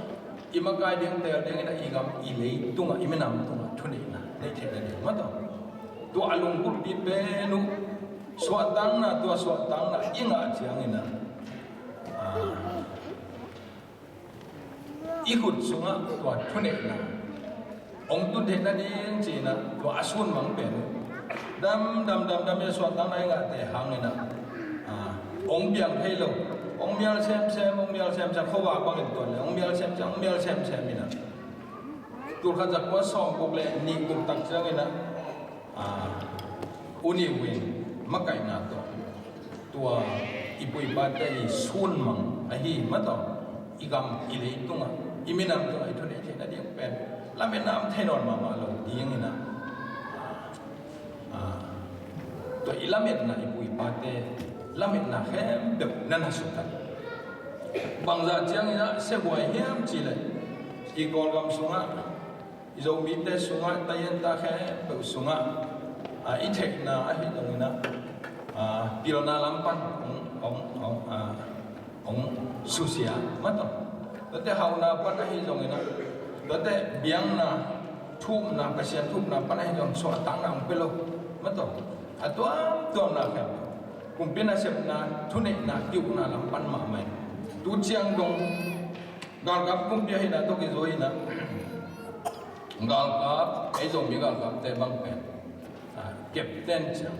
i makai ding teel ding in a, i gam i lei tungah, i minam tungah thuneihna nei theih nading mah tawh, tua a lunggulhpi pen uh suahtakna, tua suahtakna i ngah ciangin a, a, i khut sungah tua thuneihna hong tun theih nading ci-in a, tua a sunmang pen uh, dam dam dam dam in a suahtakna i ngahte hangin a, a, hong piang thei lo, hong mial semsem, hong mial semsem, khuavak bangin tuan le hong mial semsem, hong mial semsem in a, tul khat za kua sawm guk le nih guk tak ciangin a, a, U Ne Win makaihna tawh tua i pu i pate i sunmang ahi mah tawh, i gam i lei tungah, i minam tungah i thuneih theih nading pen lametna om thei nawn mahmah lo ding in a, a, tua i lametna, i pu i pate lametna khempeuh na na sutat. Bangzah ciangin a siahuai hiam cih leh, i Kawlgam sungah, i Zomite sungah, Tayenta khempeuh sungah, a, i theihna ahi zongin a, a, pilna lam pan hong, hong, hong, a, hong susia mah tawh. Tuate hauhna pan ahi zongin a, tuate biakna, thumna, Pasian thumna pan ahi zong suahtakna hong pia lo mah tawh. A tuamtuamna khempeuh, kumpi nasepna, thuneihna, ki-ukna lam pan mahmah in, tu ciang dong galkap kumpi ahihna tawh kizui in a, galkap, ei Zomi galkapte bang pen, a, Captain ciang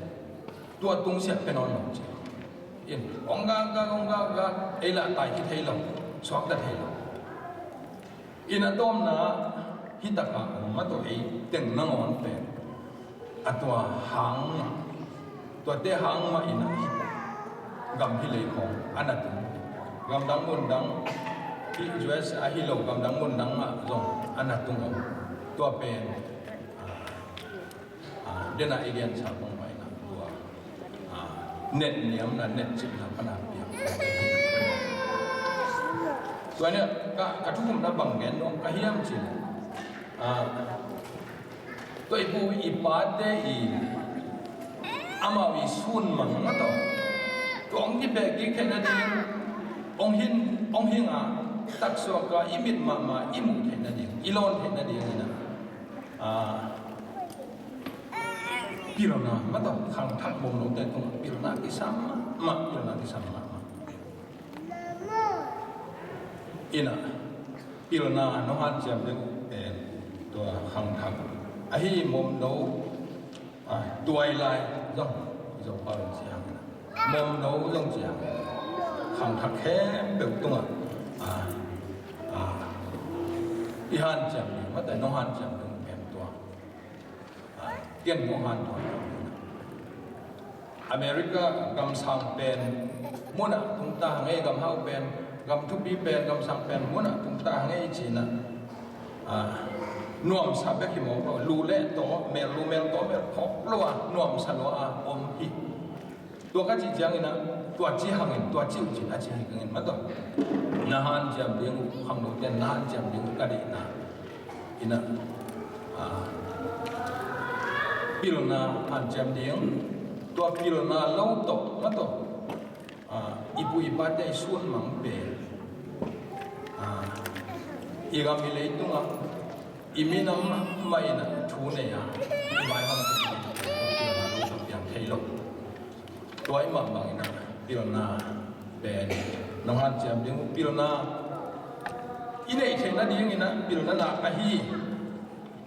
tua tungsiah pia nawn lo ciang in, hong gakgak, hong gakgak, ei lah tai khia thei lo, suakta thei lo. In a tawpna hih takah om mah tawh, ei teng nangawn pen a tua hang mah, tuate hang mah in a hih gam hih lei khawng a na tung. Gamdang mundang, hih U S A hi lo, gamdang mundang ah zong a na tung om. Tua pen, ah, ah, dena i gensa bang mah in a tua, ah, netniamna, netcipna pan a piang. Tua nih ka, ka thukhupna bang gen nuam ka hiam cih leh, ah, tua i pu i pate i, amau i sun mang mah tawh, tua hong kibeh kik theihna ding, hong hing, hong hing a, taksuak a i mit mahmah i muh theihna ding, i lawn theihna ding in a, ah, pilna mah tawh, khangthak mawmnote tungah pilna kisam mahmah, pilna kisam mahmah. In a, pilna nong hanciam ding pen tua khangthak ahi. Mawmno, ah, tuailai zong, i Zopau in ci hang in a, mawmno zong ci hang, khangthak khempeuh tungah, ah, ah, i hanciam ding, mate nong hanciam ding pen tua, ah, ken nong han tua. America gamsang pen munah tungta hang ei, gamhau pen, gam thupi pen, gamsang pen munah tungta hang ei ci-in a, ah, nuamsa bek hi mawk lo, lu le taw, mel lu mel taw, mel phawk lo a, nuamsa lua a om hi. Tua ka cih ciangin a, tua ci hangin, tua ci uh cin a ci hi kangin mah tawh. Na hanciam ding uh, khangnote na hanciam ding uh ka deihna in a, ah, pilna hanciam ding, tua pilna lo tawh mah tawh, ah, i pu i pate i sun mang pen, ah, i gam i leitungah i minam mah in a thu nei a, i vaihawm, pilna lo tawh piang thei lo. Tua i mah bangin a pilna pen nong hanciam ding uh, pilna i neih theihna dingin a pilna nak ahi,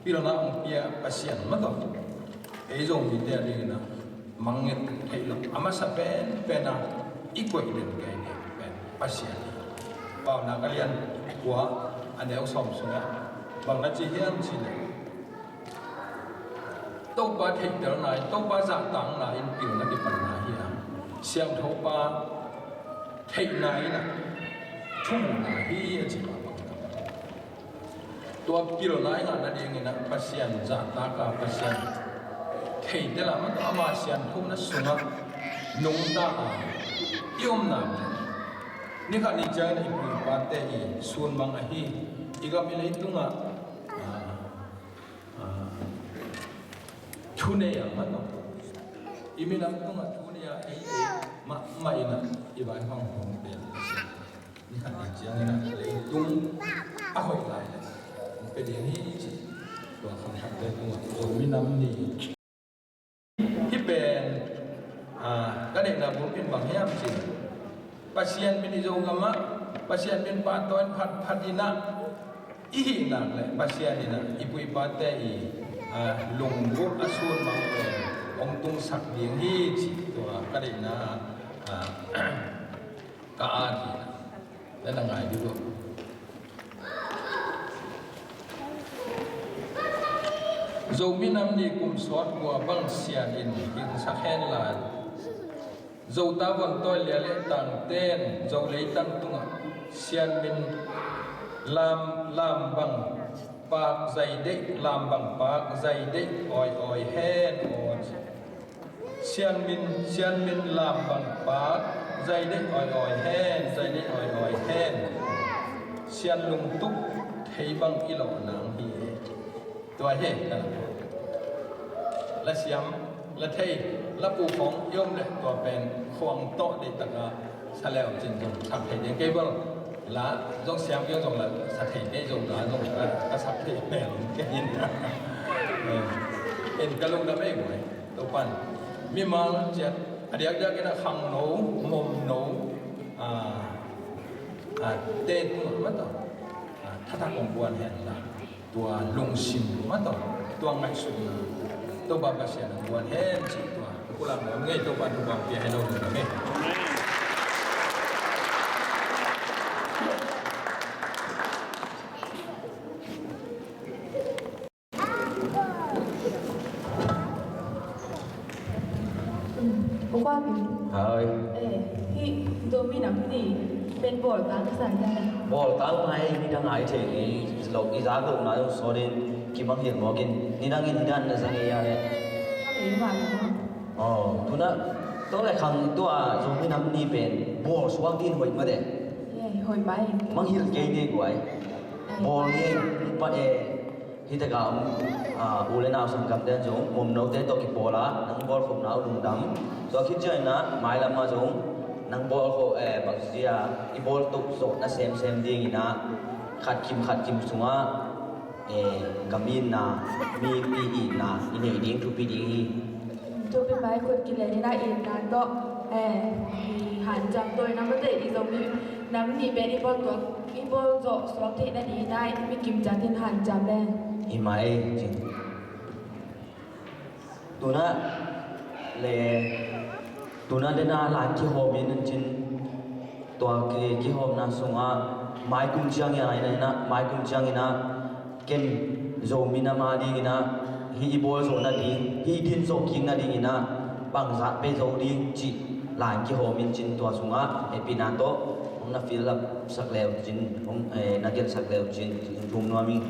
pilna hong pia Pasian mah tawh ei Zomite a dingin a mangngilh theih loh a masa penpen a i koih den kei ding pen Pasian hi. Paunak a lian kua, a neu sawm sungah bang na ci hiam cih leh, Topa theihtelna in, Topa zahtakna in pilna kipanna hi a, Siangthopa theihna in a thumuhna hi a ci mah bang. Tua pilna i ngah nadingin a Pasian zahtak a, Pasian theitel a, mah tawh ama sianthona sungah nungta a i omna, ni khat ni ciangin i pu i pate i sun mang ahi, i gam i leitungah, ah, ah, thu nei a, mah tawh i minam tungah thu nei a, ei, ei mahmah in a i vaihawm hong pen Pasian, ni khat ni ciangin a leitung a hoih lai leh hong pia ding hi ci. Tua khangthakte tungah Zo minam ni. Hih pen, ah, ka deihna bulpi in bang hiam cih leh, Pasian min i Zogam ah, Pasian min pahtawi in phatphat in a i hih nak leh Pasian in a i pu i pate i, ah, lungput a sun mang pen hong tungsak ding hi cih tua ka deihna, ah, ka at hi. Na na ngai dih uh. Zo minam ni kum sawt kua bang Sian in hingsak hen la, Zo ta vun tawi lia le tangten Zo leitang tungah Sian min lam, lam bang pak zai deih, lam bang pak zai deih awi awi hen aw. Sian min, Sian min lam bang pak zai deih awi awi hen, zai deih awi awi hen. Sian lungtup thei bang i lawh nang hi. Tua hi, la siam, la thei, la pu khawng i om leh tua pen khuang tawh deih taka sa leu cin zong sak thei ding kei bel. La zong siam kei zong la sa thei kei zong la zong ka, ka sak thei mel kei in. Eh, in ka lungdam ei buai. Topan mimal ciat a diakdiak in a khangno, mawmno, ah, ah, te tungah mah tawh, ah, thatak hong guan hen la, tua lungsim mah tawh, tua ngaihsutna, Topa Pasian a guan hen cih tua. Kulang ngam ngei, Topa thupha pia hen lo ding ngam ngei. Pu Kuak in. Hai. Eh, hih Zomi Nam Ni pen bawl tang sa ya le. Bawl tang mai, nidang ai thei ni, lo i zak lo na lo so den, kimang hial mawk in, nidang in, nidang na sa ngei ya le. Ka ngei ma lo. Oh, tuna, tawh le khang tua Zomi Nam Ni pen bawl suak din hoih ma de. Eh, hoih mai. Mang hial kei ne guai. Eh. Bawl ngei, pa eh. Hih takah om, ah, u le nau sanggamte zong, mumnote tawh kipawl a, nang bawlkhopna uh lungdam. Tua khit ciangin ah, mailam ah zong, nang bawlkhop, eh, bangzia, i bawl tuk zawhna semsem dingin ah, khat kim, khat kim sungah, eh, gam itna, mipi itna, i nei ding thupi ding hi. Thupi mai, khut kileng in ah itna tawh, eh, i hanciam tawh in ah, mate i Zomi Nam Ni pen i bawl tuak, i bawl zawh suak theih nading in ah, mi kim ciat in hanciam le. Hi mai cin. Tuna le, tuna dena lan kihawm in cin. Tua ki, kihawmna sungah, mai kum ciangin ah, mai kum ciangin ah, ken Zomi Nam a dingin ah, hih i bawl zawh nading, hih i din zawh kik nadingin ah, bangzah pia zo ding cih lan kihawm in cin, tua sungah hehpihna tawh hong na fill up sak leu cin, hong, eh, na gelh sak leu cin, hong thum nuam ing.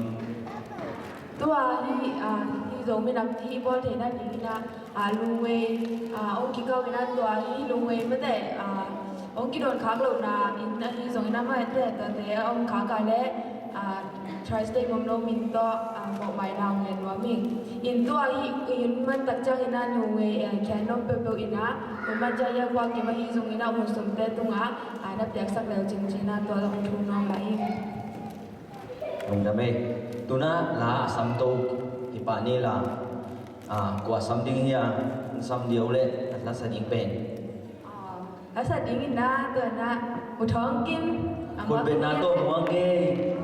Tua hih, ah, hih Zomi Nam Ni hih bawl theih nadingin ah, ah, lungwei, ah, hong kikau in ah, tua hih lungwei mate, ah, hong kidon khak lohna in ahi zongin ah, mate tuate hong khak a le, ah, Tri-State Mumno min tawh, ah, mawhmaina hong ngen nuam ing. In tua hih, in man tak ciangin ah lungwei, eh, khian nuam peuhpeuh in ah, hun man ciang a kuak kim ahi zongin ah hun sumte tungah, ah, na piaksak leu cin cin ah, tua zong thum nuam lai ing. Lungdam ei. Tuna la a sam to hi pah ni la, ah, kua sam ding hi a, sam ding uh le, a la sa ding pen. Ah, la sa ding in ah, tua in ah, U Thawng Kim, a khut betna tawh muang ei.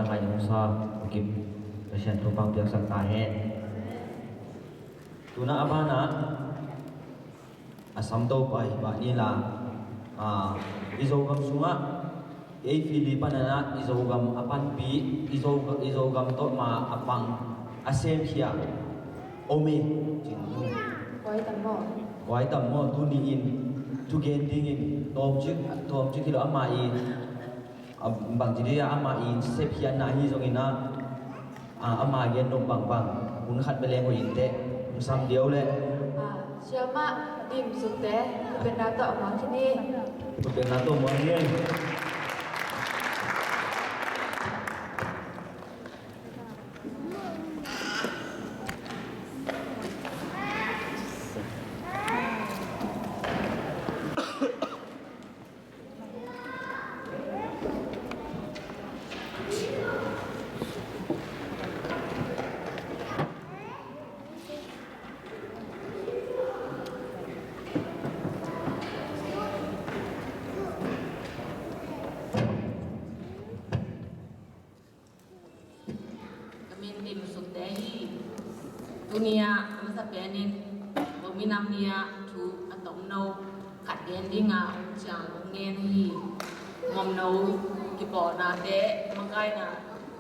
Ngai nungsa ukip Pasian thupha piaksak ta hen. Tuna a banah a samto pai bah ni la, a, i Zogam sungah ei Filipa nana i Zogam a panpi, i Zo, i Zogam tawh ma a pang a semkhia om e. Cin nu. Kuai tam maw? Kuai tam maw? Tuni in thugen dingin tawmcik, tawmcik hi lo ama i, a, bangci dia ama i sepkhiatna hi zongin a, a, ama gen nop bangbang hun khat bia leng hoih in teh, hong sam diau leh. A, siamah Dim Sukte, thupitna tawh muang khin hi. Thupitna tawh muang hi. Ka min Dim Sukte hi. Tuni ah a masa penin Zomi Nam Ni ah thu a tomno khat gen ding a hong ciang hong ngen hi. Mawmno kipawlnate, makaina,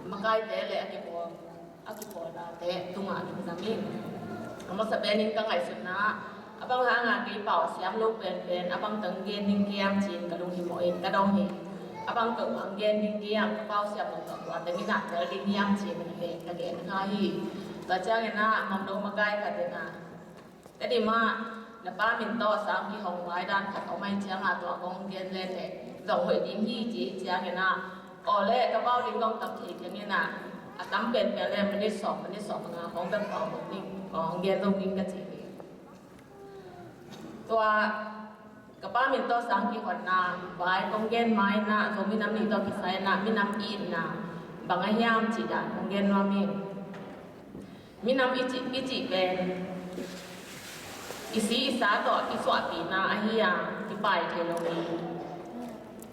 makaite le a kipawl, a kipawlnate tungah lungdam ing. A masa penin ka ngaihsutna ah, a bang hanga kei pau a siam lo penpen a bang teng gen ding kiam ci-in ka lunghimawh in ka dong hi. A bang teng hong gen ding kiam, ka pau siam lo tawh tua teng in ah tel ding kiam ci-in ka gen, ka gen kha hi. Tua ciangin ah Mawmno makai khat in ah, Tedim ah na pa min tawh sang kihong vai dan khat om ahih ciangin tua kong gen leng leh zong hoih ding hi, ci ahih ciangin ah, aw leh ka pau ding kong tam thei ciangin ah, a tam penpen leh minute sawm, minute sawm nga hong bek pau ding, kong gen lo ding ka ci hi. Tua ka pa min tawh sang kihonna vai kong gen ma-in ah, Zomi Nam Ni tawh kisai-in ah minam itna bang a hiam cih dan kong gen nuam ing. Minam i cih, i cih pen i si i sa tawh i suahpihna ahi a, kipai thei lo hi,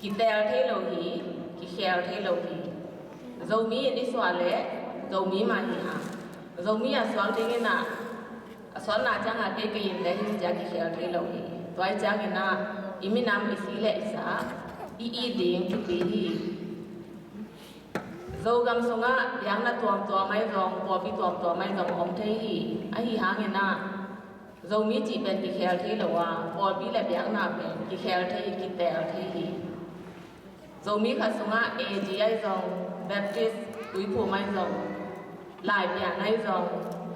kiteel thei lo hi, kikheel thei lo hi. Zomi in i suah leh Zomi mah hi a, Zomi a suak dingin ah, a suahna ciangin kei kei in leh hi ciang kikheel thei lo hi. Tua ahih ciangin ah i minam i si le i sa i it ding thupi hi. Zogam sungah biakna tuamtuam ahi zong, pawlpi tuamtuam ahi zong om thei hi. Ahi hangin ah Zomi cih pen kikheel thei lo a, pawlpi le biakna pen kikheel thei, kiteel thei hi. Zomi khat sungah A G ahi zong, Baptist, Tuiphum ahi zong, Laipian ahi zong,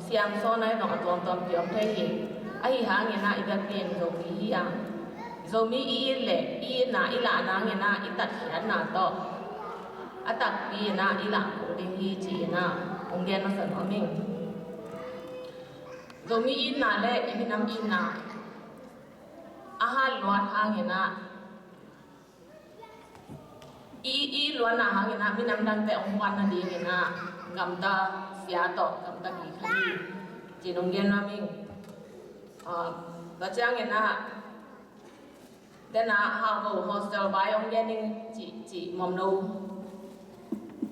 Siangsawn ahi zong, a tuamtuam pi om thei hi. Ahi hangin ah i biakpi in Zomi hi a, Zomi i it le i itna i lahna hangin ah i tatkhiatna tawh a takpi in ah i lah kul ding hi, ci-in ah hong gen masa nuam ing. Zomi itna le i minam itna a hat luat hangin ah, i, i luatna hangin ah minam dangte hong puan nadingin ah gamta sia tawh gamta kik hi, ci-in hong gen nuam ing. Ah, tua ciangin ah den ah Hauko hostel vai hong gen ing ci, ci Mawmno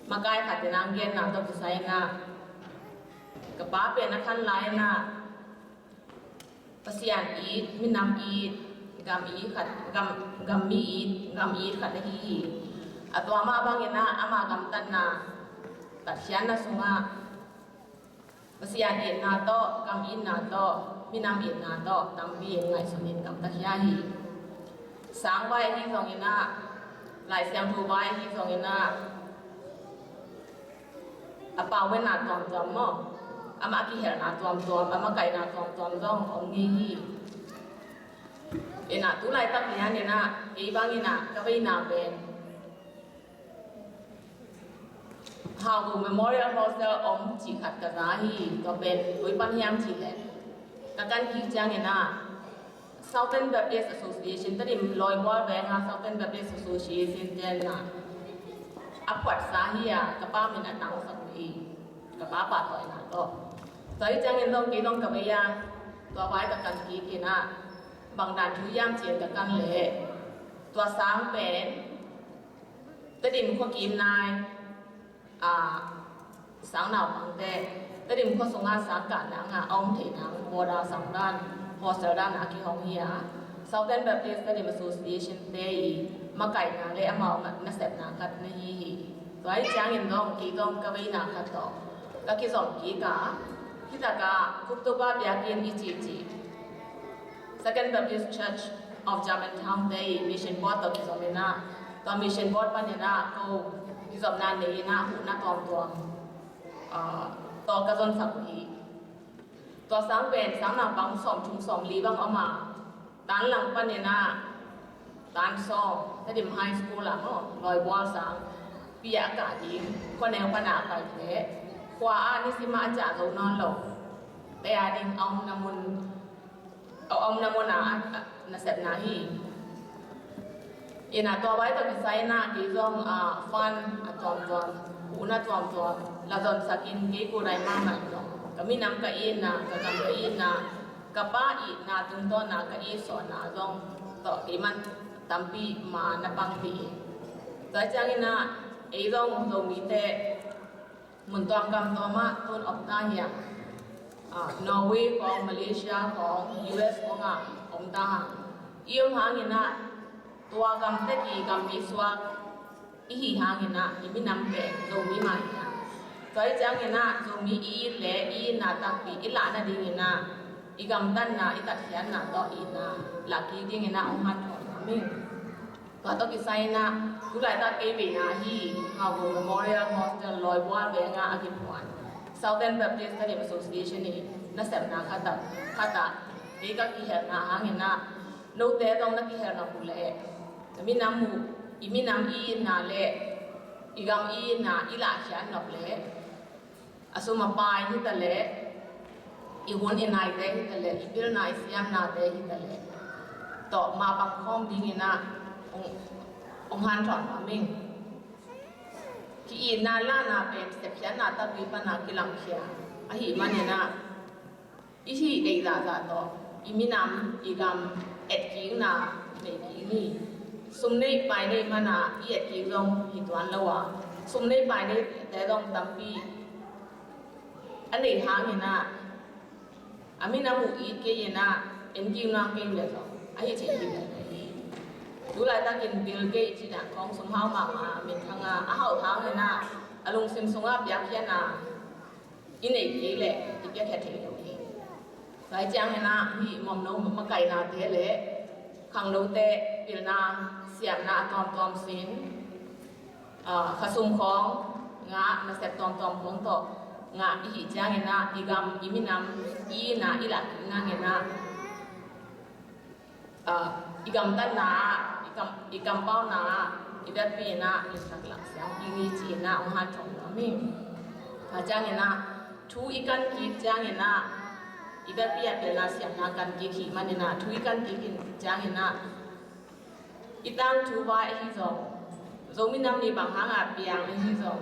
makai khat in ah hong genna tawh kisai-in ah, ka pa pen a khan lai-in ah Pasian it, minam it, gam it khat, gam, gam mi it, gam it khat ahi hi. A tua mah bangin ah ama gamtatna, tatkhiatna sungah Pasian itna tawh, gam itna tawh, minam itna tawh tampi in ngaihsun in gamta khia hi. Sang vai ahi zongin ah, Lai Siangtho vai ahi zongin ah, a pau-enna tuamtuam maw, amah a kihelna tuamtuam, a makaihna tuamtuam zong om ngei hi. Inah tu laitak lian inah kei bang inah ka veina pen Hauko Memorial Hostel om cih khat ka za hi. Tua pen koi pan hiam cih leh ka kan kik ciang inah Southern Baptist Association, Tedim Lawi Bual Veng a Southern Baptist Association te inah a phuatsa hi a, ka pa min a tangsak uh hi. Ka pa pahtawina tawh. Tua hi ciangin zong kei zong ka vei a, tua vai ka kan kik inah bang dan thu hiam ci-in ka kan leh tua sang pen Tedim khua kim nai A, sang naupangte Tedim khua sungah sang kah nangah a om theih nang boarder sang dan, hostel dan a kihong hi a, Southern Baptist Tedim Association te i makaihna le amau nasepna khat na hi hi. Tua hi ciangin dong kei dong ka veina khat tawh ka kizom kik a, hitakah Kuktupa biakinn i cihcih Second Baptist Church of Germantown te i mission board tawh kizom inah, tua mission board pan inah ko kizopna nei inah huhna tuamtuam, ah, tawh ka zonsak uh hi. Tua sang pen sang naupang sawmthum sawmli bang om a, tanlang pan inah tan sawm Tedim High School ah maw, lawibual sang pi a kah ding khuaneu pan a pai leh khua ah nisim ah a ciah zo nawn lo te a ding a omna mun, a omna mun ah a, a nasepna hi. Inah tua vai tawh kisai inah kei zong, ah, fund a tuamtuam, huhna tuamtuam la zonsakin kei kulai mahmah zong ka minam ka itna, ka gam ka itna, ka pa itna tungtawn a ka it sawhna zong tawh kei man tampi ma na pang hi. Tua ciang inah ei zong Zomite mun tuam gam tuam ah tun om ta hi a, ah, Norway khawng, Malaysia khawng, U S khawng ah om ta hang. I om hang inah tua gam tek i gam i suak i hih hang inah i minam pen Zomi mah hi a. Tua hi ciang inah Zomi i it le i itna takpi i lah nading inah i gamtatna, i tatkhiatna tawh i itna lah kik ding inah hong hanthawn nuam ing. Tua tawh kisai inah tu laitak kei veina hi, Ngaugo Memorial Hostel lawibual veng ah a kiphuan Southern Baptist Tedim Association i nasepna khat ah, khat ah kei ka kihelna hang inah note zong na kihel nop uh leh na minam uh, i minam i itna le i gam i itna i lahkhiat nop leh a sum a pai hi ta leh, i hun i naite hi ta leh, i pilna i siamnate hi ta leh, tawh mapang khawm ding inah hong, hong hanthawn nuam ing. Ki-itna lahna pen sepkhiatna takpi pan a kilangkhia ahih man inah i hih deih zahzah tawh i minam i gam etkikna nei kik ni. Sum nei pai nei man a i etkik zong hi tuan lo a, sum nei pai neite zong tampi a nei hang inah a minam uh it kei inah enkik nuam kei leh zong a hi thei hi leh hi. Tu laitakin Bill Gates ci dan khawng sum hau mahmah a minthang a, a hauh hang inah a lungsim sungah piakkhiatna i neih kei leh i piakkhiat thei lo hi. Tua hi ciang inah hih muamno makaihnate le khangnote pilna siamna a tuamtuam sin, ah, khasum khawng ngah, nasep tuamtuam khawng tawh ngah i hih ciang inah i gam i minam i itna i lah kik nang inah, ah, i gamtatna ah, i kam, i kampauna ah i vekpi inah i sak lak siang i ngi ci inah hong hanthawn nuam ing. Tua ciang inah thu i kan kik ciang inah i vekpi a pilna siamna kan kik hih man inah thu i kan kik in ciang inah i tangthu vai ahi zong, Zomi Nam Ni bang hang a piang ahi zong,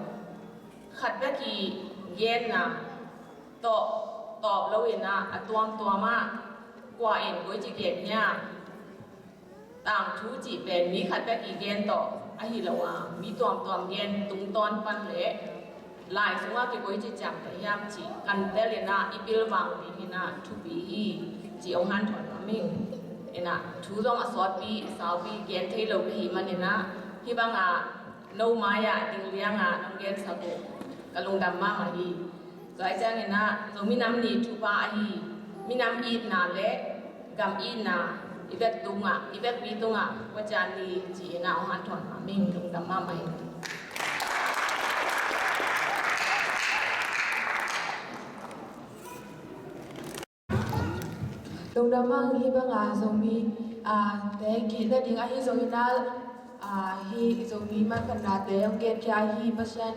khat bek i genna tawh tawp lo inah a tuamtuam ah kua in koici gen hiam, tangthu cih pen mi khat bek i gen tawh ahi lo a, mi tuamtuam gen tungtawn pan le lai sungah kikoici ciamteh hiam cih kan tel inah i pilvang ding inah thupi hi, cih hong hanthawn nuam ing. Inah thu zong a sawtpi a saupi gen thei lo ka hih man inah hih bang a no mai ah ding liang a nong gensak uh ka lungdam mahmah hi. Tua hi ciang inah Zomi Nam Ni thupha ahi minam itna le gam itna i vek tungah, i vekpi tungah kua cian ni ci inah hong hanthawn nuam ing, lungdam mahmah ing. Lungdam mahmah ing. Hih bang a Zomi, ah, te kihna ding ahi zong inah, ah, hih Zomi manphatnate hong genkhia ahi Pasian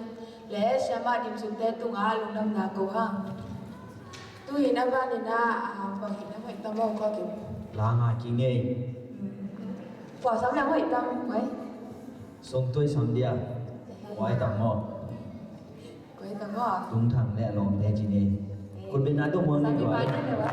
le siamah Dim Sung te tungah lungdamna ko hang. Tu-in a ban inah, ah, bang in a hoih tam maw, Kua Kim? La nga kik ing. Hmm. Kua sam le hoih tam, hoih? Sung tui sam dia. Hoih tam maw? Hoih tam maw? Tung Thang le a lawmte ci ing. Kun bin na tung muang ni. Sam ni kua. Pai ni le wa.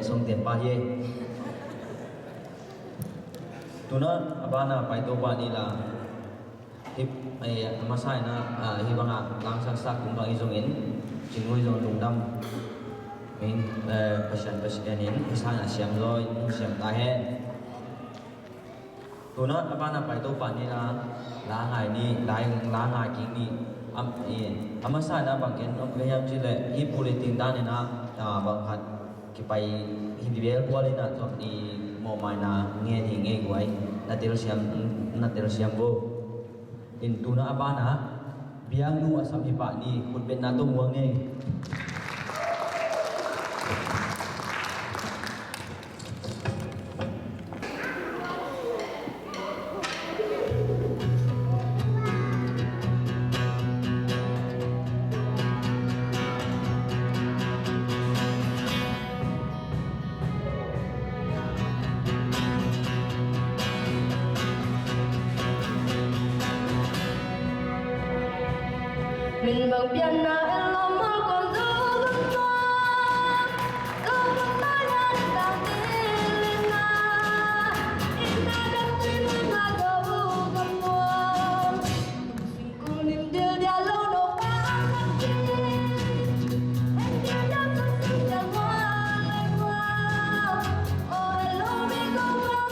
Sawngte pa hi. Tuna a bana paito pah ni la. Hih, eh, a masa in ah, ah, hih bangah langsang sak kum bang hi zongin, Cing Lui zong lungdam in, eh, Pasian, Pasian in hih sang ah siam zaw in siam ta hen. Tuna a bana paito pah ni la, la ngai ni, la, la ngai kik ni. Am, i, a masa in ah bang gen nuam ka hiam cih leh, hih pu le ting dan in ah, ah, bang khat kipai hi, bel bual in ah, tua i mawhmaina ngen hi ngei guai, na telsiam, na telsiam vo. In tuna a bana biaknu a sam hi pah ni, khutbetna tawh muang ni. Min bang pianna en lawm hal kon zo gam tua, zo gam tua yan tang dil in na, in na dam cin na zo gam tua. Singkung lim dil dia lo no pa ang khat cin, en dia dam sa sing dia ngua lai ngua, o hello mi ko ngua.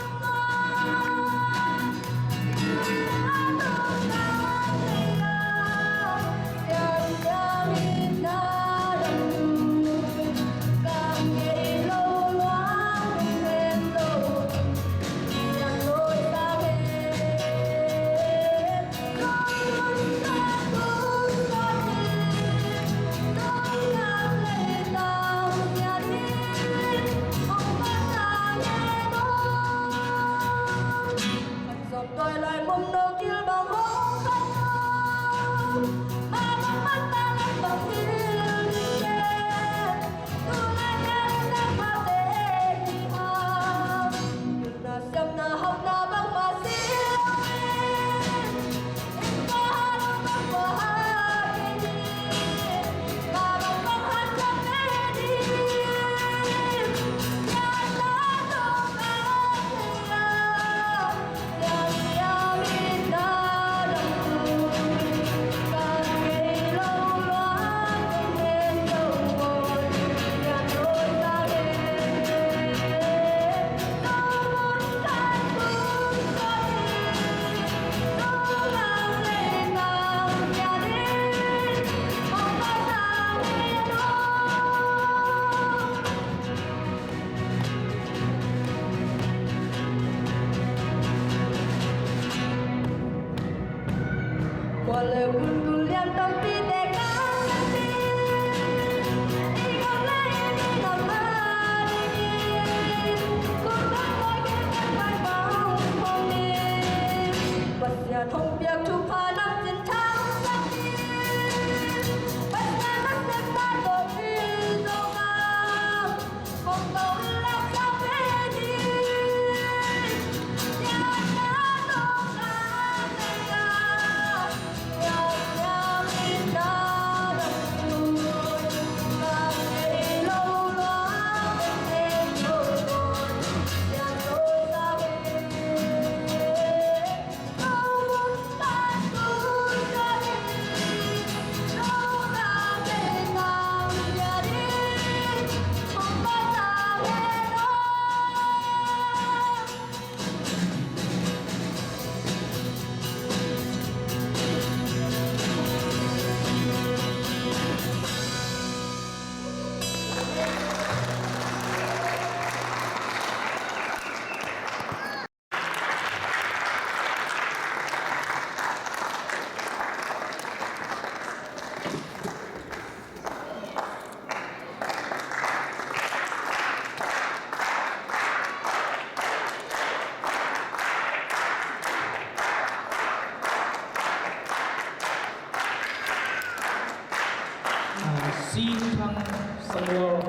Ah, Sing Thang Samuel,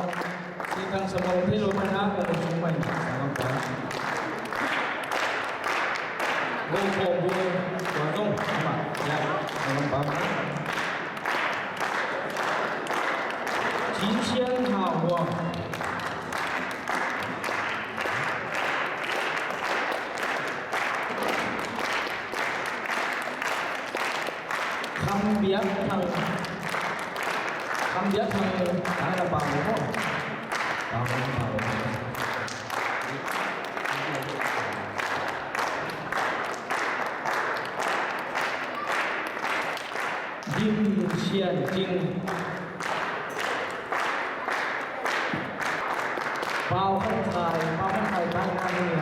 Sing Thang Samuel, thei lo mah na, ka lo sung mah na, sa lam pa. Go for ball, tua zong, ma, ya, sa lam pa. Cin Cian Hau Huang. Sia Thang, ai na pau maw? Pau maw, pau maw? Dim Sian Cing. Pau Khan Khai, Pau Khan Khai, Pau Khan Khai,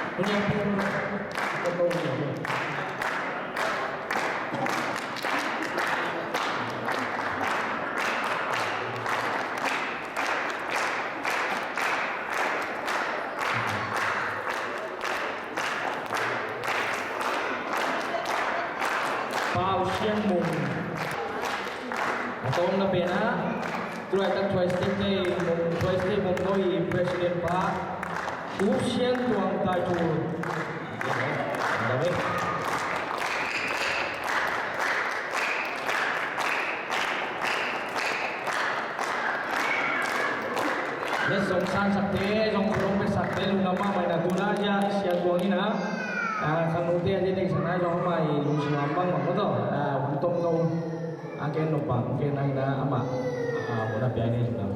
Pau Khan Khai. Pau Sian Mung. A tawmna pen ah, tulaitak Twice State Day, Twice State Day Mung Noi President pa, U Sian Tuang Taitu. Letsong sangsakte, zong khualong petsakte, lungdam mahmah in a, tu-in a, Sia Tuang in a, a, khangnote a, a teng sang a zong amah i lungsim a bang bang ko tawh, a, hong tong ko, a, gen nop bang, gen nang in a, amah, a, hun a pia ni lungdam.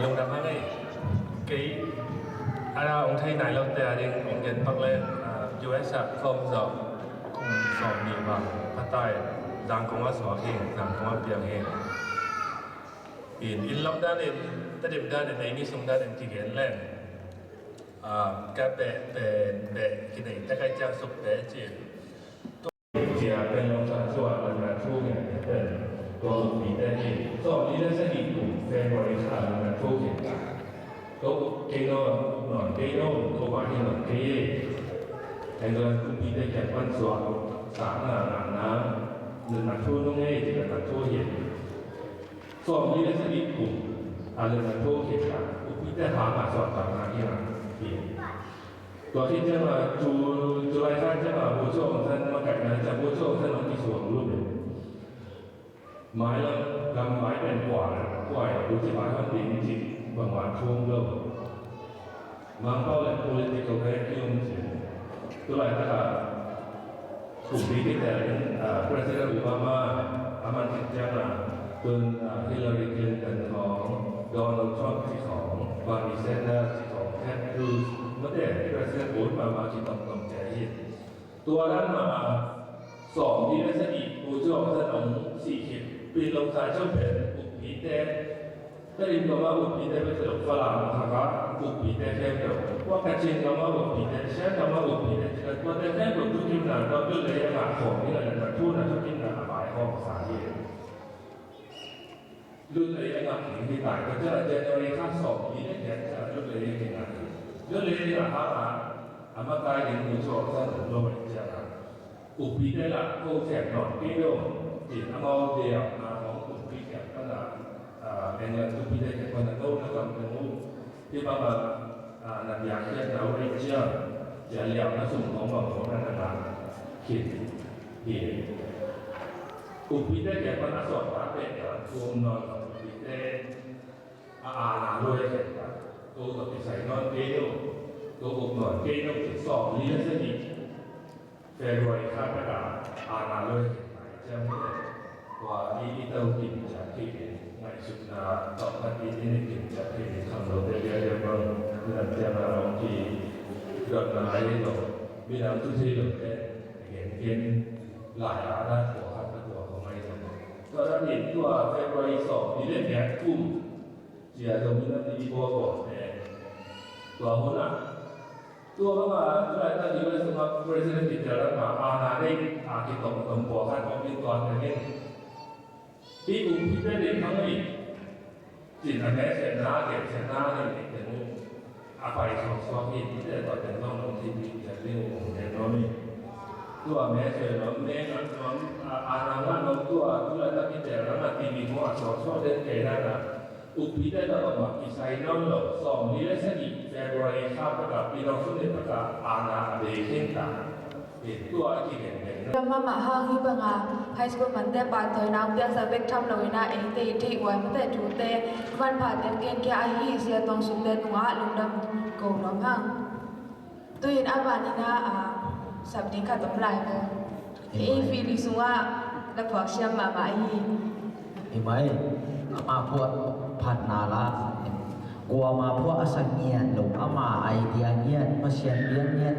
Lungdam hang ei. Kei, a, hong thei nai lote a ding hong gen pak leng, a, U S a khawm zawh kum sawmnih bang pha ta in, Zangkong ah suak hi, Zangkong ah piang hi. In, inn lam dan in, Tedim dan in, ei mi sung dan in kigen leng, a, ka beh pen, beh kinei ta kai ciang suk beh cin. Tua pen Lawngtlai sung a lungdam thu ngen pen, tua Ukpite hi. Sawmli le sagih kum February kha lungdam thu ngen ta. Tua Ukpite no, non kei no, tua pa hi non kei. England Ukpite kiang pan suak, sa na na na, lungdam thu nung ei, lungdam thu hi. Sawmli le sagih kum a lungdam thu ngen ta. Ukpite hang a suak ta na hi na hi. Tua khit ciang a, Ju-, July kha ciang a, Bogyoke Aung San makaihna ciang, Bogyoke Aung San hong kisuang lut in, mailam gam mai pen kua, kua i, Bogyoke mai hong ding cih bangmah thu om lo. Mangpau le political vacuum ci. Tulaitak a, Ukpite kitel in, ah, President Obama a man khit ciang a, tun, ah, Hillary Clinton khawng, Donald Trump ci khawng, Bernie Sanders ci khawng, Ted Cruz, mate President Obama ci tawmtawm ci hi. Tua dan mah a, sawmli le sagih, Bogyoke Aung San hong sih khit, Pin Lawngtlai ciang pen, Ukpite, Tedim gam a Ukpite bek hi lo, Falam khak a Ukpite khempeuh, tua Kachin gam a Ukpite, Shan gam a Ukpite, tuate khempeuh thukimna tawh lutlei a ngah khawm ding a, lungdam thu na thukimna a pai khawm sa hi. Lutlei a ngah ding hi tai, tua ciang a January kha sawmli le giat ciang a lutlei a kingah hi. Lutlei a ngah hang a, a makai ding Bogyoke Aung San om lo ahih ciang a, Ukpite lah ko khempeuh nawn kei lo, ci-in amau liamna khawng Ukpite kiang pan a, ah, England Ukpite kiang pan a, ko na kamteng uh, hih bang a, ah, na biakpiakna uh ahih ciang, ci-a liamna sum khawng bang khawng na na ngah khin hi. Ukpite kiang pan a sawt ta peuh a, thu om nawn lo, Ukpite a aana luai khin ta, ko tawh kisai nawn kei lo, ko uk nawn kei lo, ci-in sawmli le sagih February kha pek a, aana luai khin ta hi ciang hi leh, tua i, i to kimciat theih ding, ngaihsutna tawh khat i, i kimciat theih ding, khangnote liailiai bang, minam ciang a hong kidotna hi lo, minam tu thei lote gengen, lai a na tua khat na tua khat mai lo. Tua dan in tua February sawmli le giat kum, cia Zomi Nam Ni i bawlbawl pen, tua hun ah, tua bang a, tulaitak U S sung a President kitel dan mah a, aana nei a kitongtong pawlkhat om in, tua teng in, hih Ukpite ding hang hi, ci-in a message na, a message na nei nei teng uh, a pai suaksuak hi, hihte tua teng zong nong thei ding, cia ding uh hong gen nuam hi. Tua message nuam, message nuam, a, aana ngah nuam, tua, tulaitak kitel dan a T V khawng a suaksuak den kei dan a, Ukpite tawh bangmah kisai nawn lo, sawmli le sagih February kha pek a, Pin Aung San nih pek a, aana a bei khin ta. Tua a kigen den. Ram mahmah hang, hih bang a high school mante pahtawi nang piaksak bek tham lo in a, eite i theih huai mate thute manpha teng genkhia ahi hi. Sia Tuang Sukte tungah lungdam ko nuam hang. Tu-in a ban in a, a, Sap ding khat om lai maw? Ei Fili sungah na phuak siam mahmah hi. Hi mai, ama phuak phatna la. Kuama phuak a sa ngiat lo, ama idea ngiat, Pasian biak ngiat,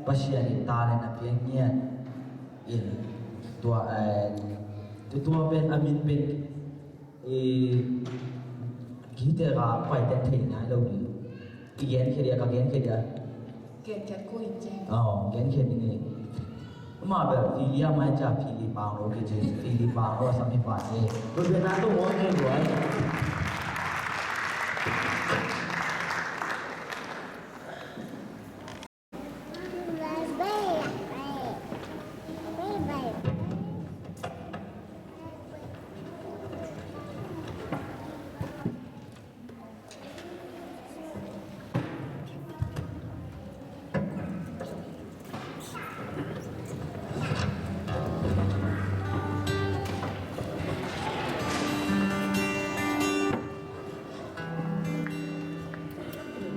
Pasian in talent a piak ngiat. In tua, eh, tua tua pen a min pen, eh, gite ka pai tek thei nai lo ni. I gen khia dia, ka gen khia dia. Gen khia ko in ci. Oh, gen khia ni ni. Ma bel Fili a mai ca Fili pang lo ki ci, Fili pang lo sa mi pa se. Ko gen na to mo gen lo ai.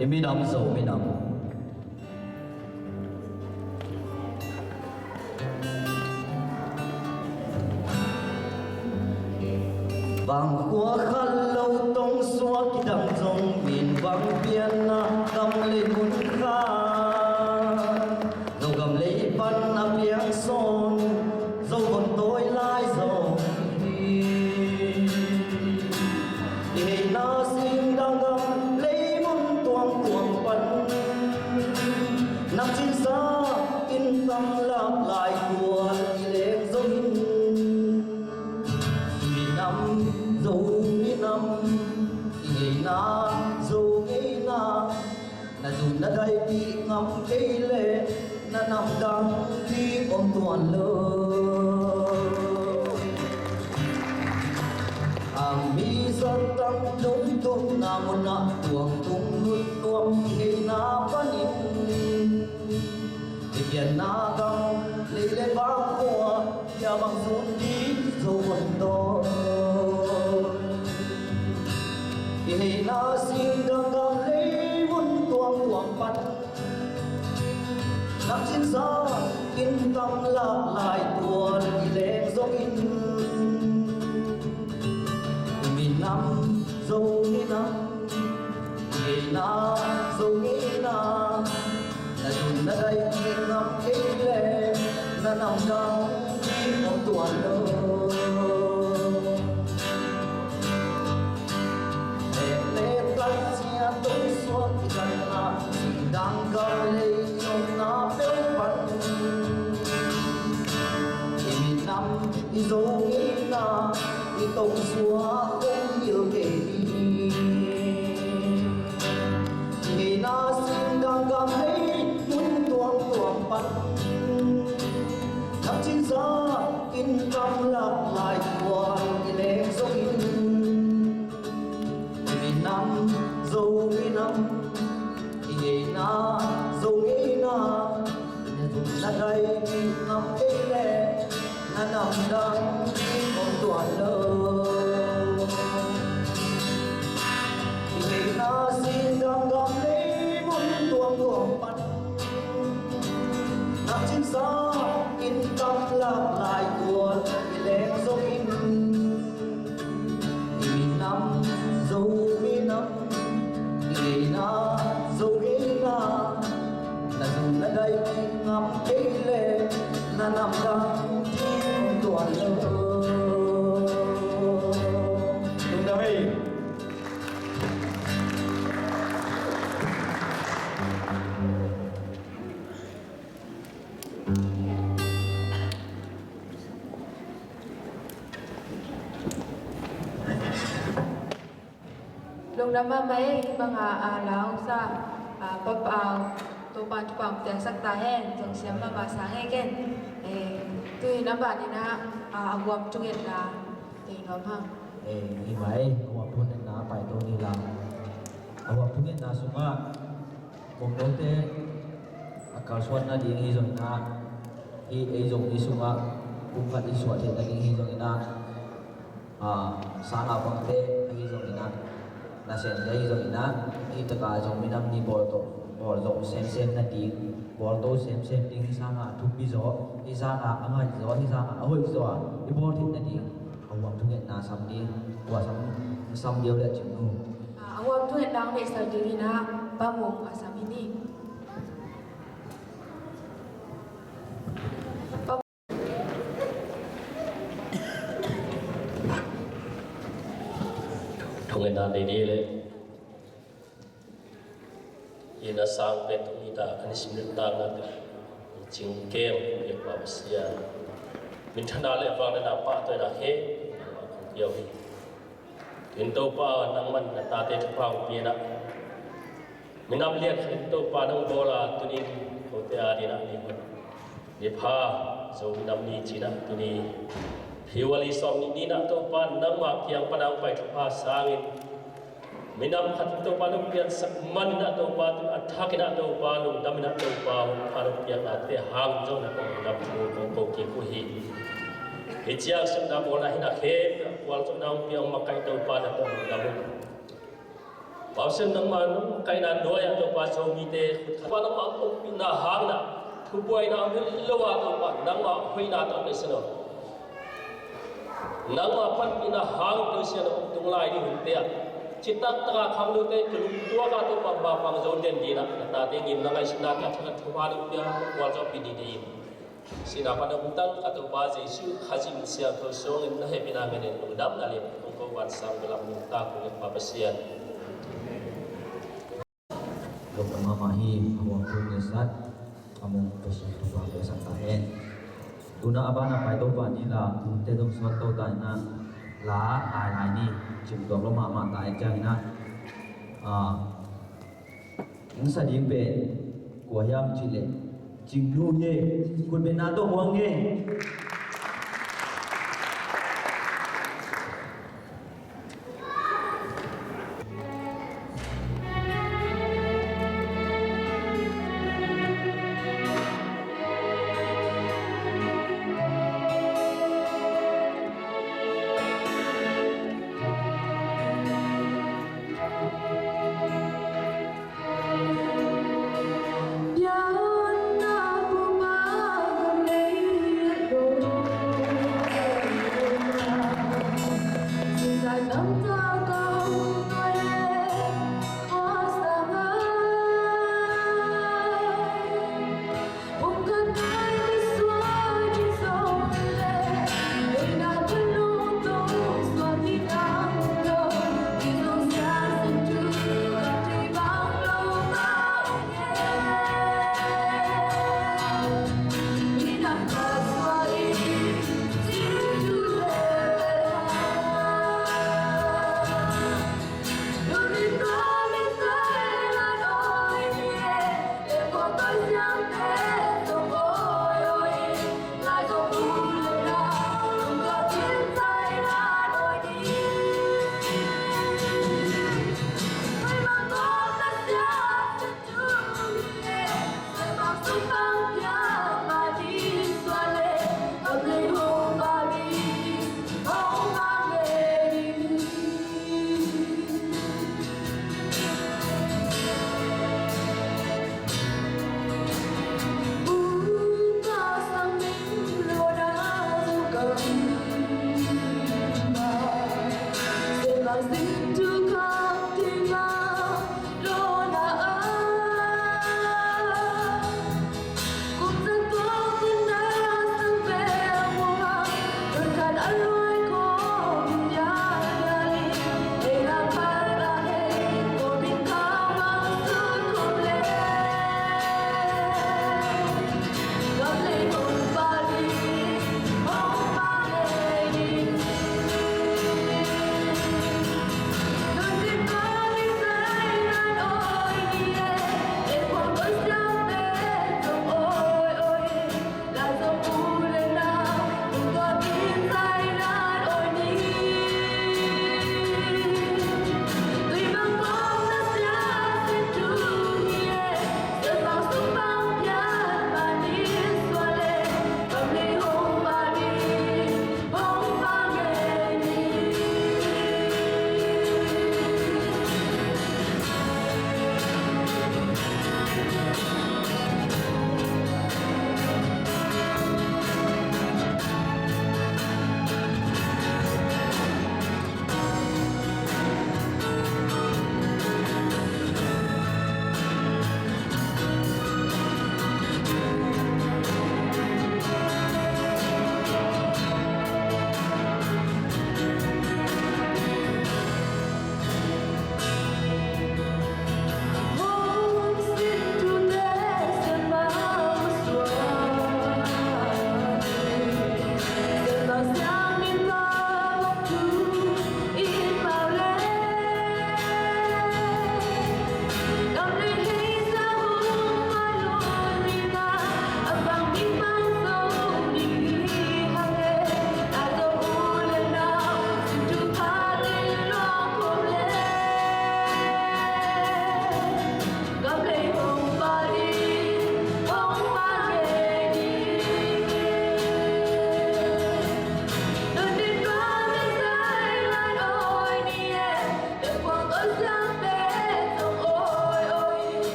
I minam Zo minam. Vangkhua khat lo tong suak kidang zong min vang pianna gam le mun kha. Zogam lei pan a piang sawn, Zo vun tawi lai zaw hi. I heina sing dang gam lei mun tuamtuam pan, nak cin sa in tam lak lai tuan i leng zong in. Minam Zo minam, i ngeina Zo ngeina, na zun na daipih ngam kei leh na namdang ding om tuan lo. A mi zatang nungtupna munah tuang tung lut nuam i ngeina panin, i pianna gam lei le vangkhua, bia bang zun ding Zo vun tawi. I heina sing dang gam lei mun tuamtuam pan, nak cin sa in tam lak lai tuan i leng zong in. Minam Zo minam, ngeina Zo ngeina, na zun na daipih ngam kei leh na namdang ding om tuan lo. Nek le tat sia tong suak i zatna, sing dang gam lei i omna peuh pan, i minam i Zo ngeina i tong suak hong ngil kei hi. I ngeina sing dang gam lei mun tuamtuam pan, nak cin sa in tam lak lai tuan i leng zong in. Minam Zo minam, i ngeina Zo ngeina, na zun na daipih ngam kei leh na namdang ding om tuan lo. I ngeina sing dang gam lei mun tuamtuam pan, nak cin sa in tam lak lai tuan i leng zong in. I minam Zo minam, i ngeina Zo ngeina, na zun na daipih ngam kei leh na namdang ding om tuan lo. Lungdam ei. Lungdam mahmah ei, hih banga, a, lausa, a, Pa Pau, Topa'n thupha piaksak ta hen, zong siam mahmah sa ngei ken. Eh, tu-in a ban in a, a, a huap thungetna, tei nuam hang. Eh, hi mai, a huap thungetna pai to ni la. A huap thungetna sungah, Bawngnote a kalsuan nading hi zongin ah, hih ei Zomi sungah kum khat i suah theih nading hi zongin ah, ah, sangapangte ahi zongin ah, nasemte ahi zongin ah, hih takah Zomi Nam Ni bawl tawh Bawl zong semsem nading, bawl to semsem ding, hi sangah a thupi zaw, hi sangah a ngai zaw, hi sangah a hoih zaw a i bawl theih nading a huam thungetna sam ding, kua sam, sam deuh le Cing Nu. A huam thungetna hong neihsak dingin ah Pa Mung a sam hi ni. Thungetna nei dih leh inn a sang pen thong inn ah kan i sim nuntakna tawh Cing Kem, Kem Pa Pasian, minthana le vangliatna pahtawina khempeuh nangmah kong pia uh hi. Tun Topa, nangman na tate thupha hong pia in ah, minam lian khat in Topa nong bawl a, tuni-in kote adingin ah ni hun, ni pha, Zomi Nam Ni ci-in ah tuni February sawmnih ni-in ah Topa nangmah kiang pan a hong pai thupha sangin, minam khat in Topa nong piansak manin ah Topa, tun a thakin ah Topa, lungdamin ah Topa, hun pha nong piaknate hang zong na kong lungdam thu kong ko kik uh hi. Hih ciang sepna bawlna hi-in ah khempeuh ah gualzawhna hong pia, hong makaih Topa, na kong lungdam uh. Pasian, nangmah nong kaihna nuai-ah Topa, Zomite khut khat, Topa, nangmah ompihna hangin ah, thubuaina om hi lo a Topa, nangmah hoihna tawh Pasian aw, nangmah panpihna hangin Pasian aw, hong tung lai ding hunte ah citak takin khangnote kilungtuak a Topa, mapang zo den dingin ah na tate ngimna, ngaihsutna, a thakhat thupha nong pia, gualzawhpih dingin, sihna pan hong tang ka Topa Jesuh Khazih min siangtho suangin na hehpihna ngenin lungdamna le hong ko, vansang belam nuntak kong Pa Pasian. Lungdam mahmah hi. A huam thu ngetsak Pa Mung, Pasian thupha hong piaksak ta hen. Tu-in ah a ban ah pai to pah ni, la tunte zong sawt to ta in ah, la ai lai ni. Cimtuak lo mahmah ta ahih ciangin ah, a, hong sa ding pen kua hiam cih leh Cing Nu hi. Khut beng na tawh muang hi.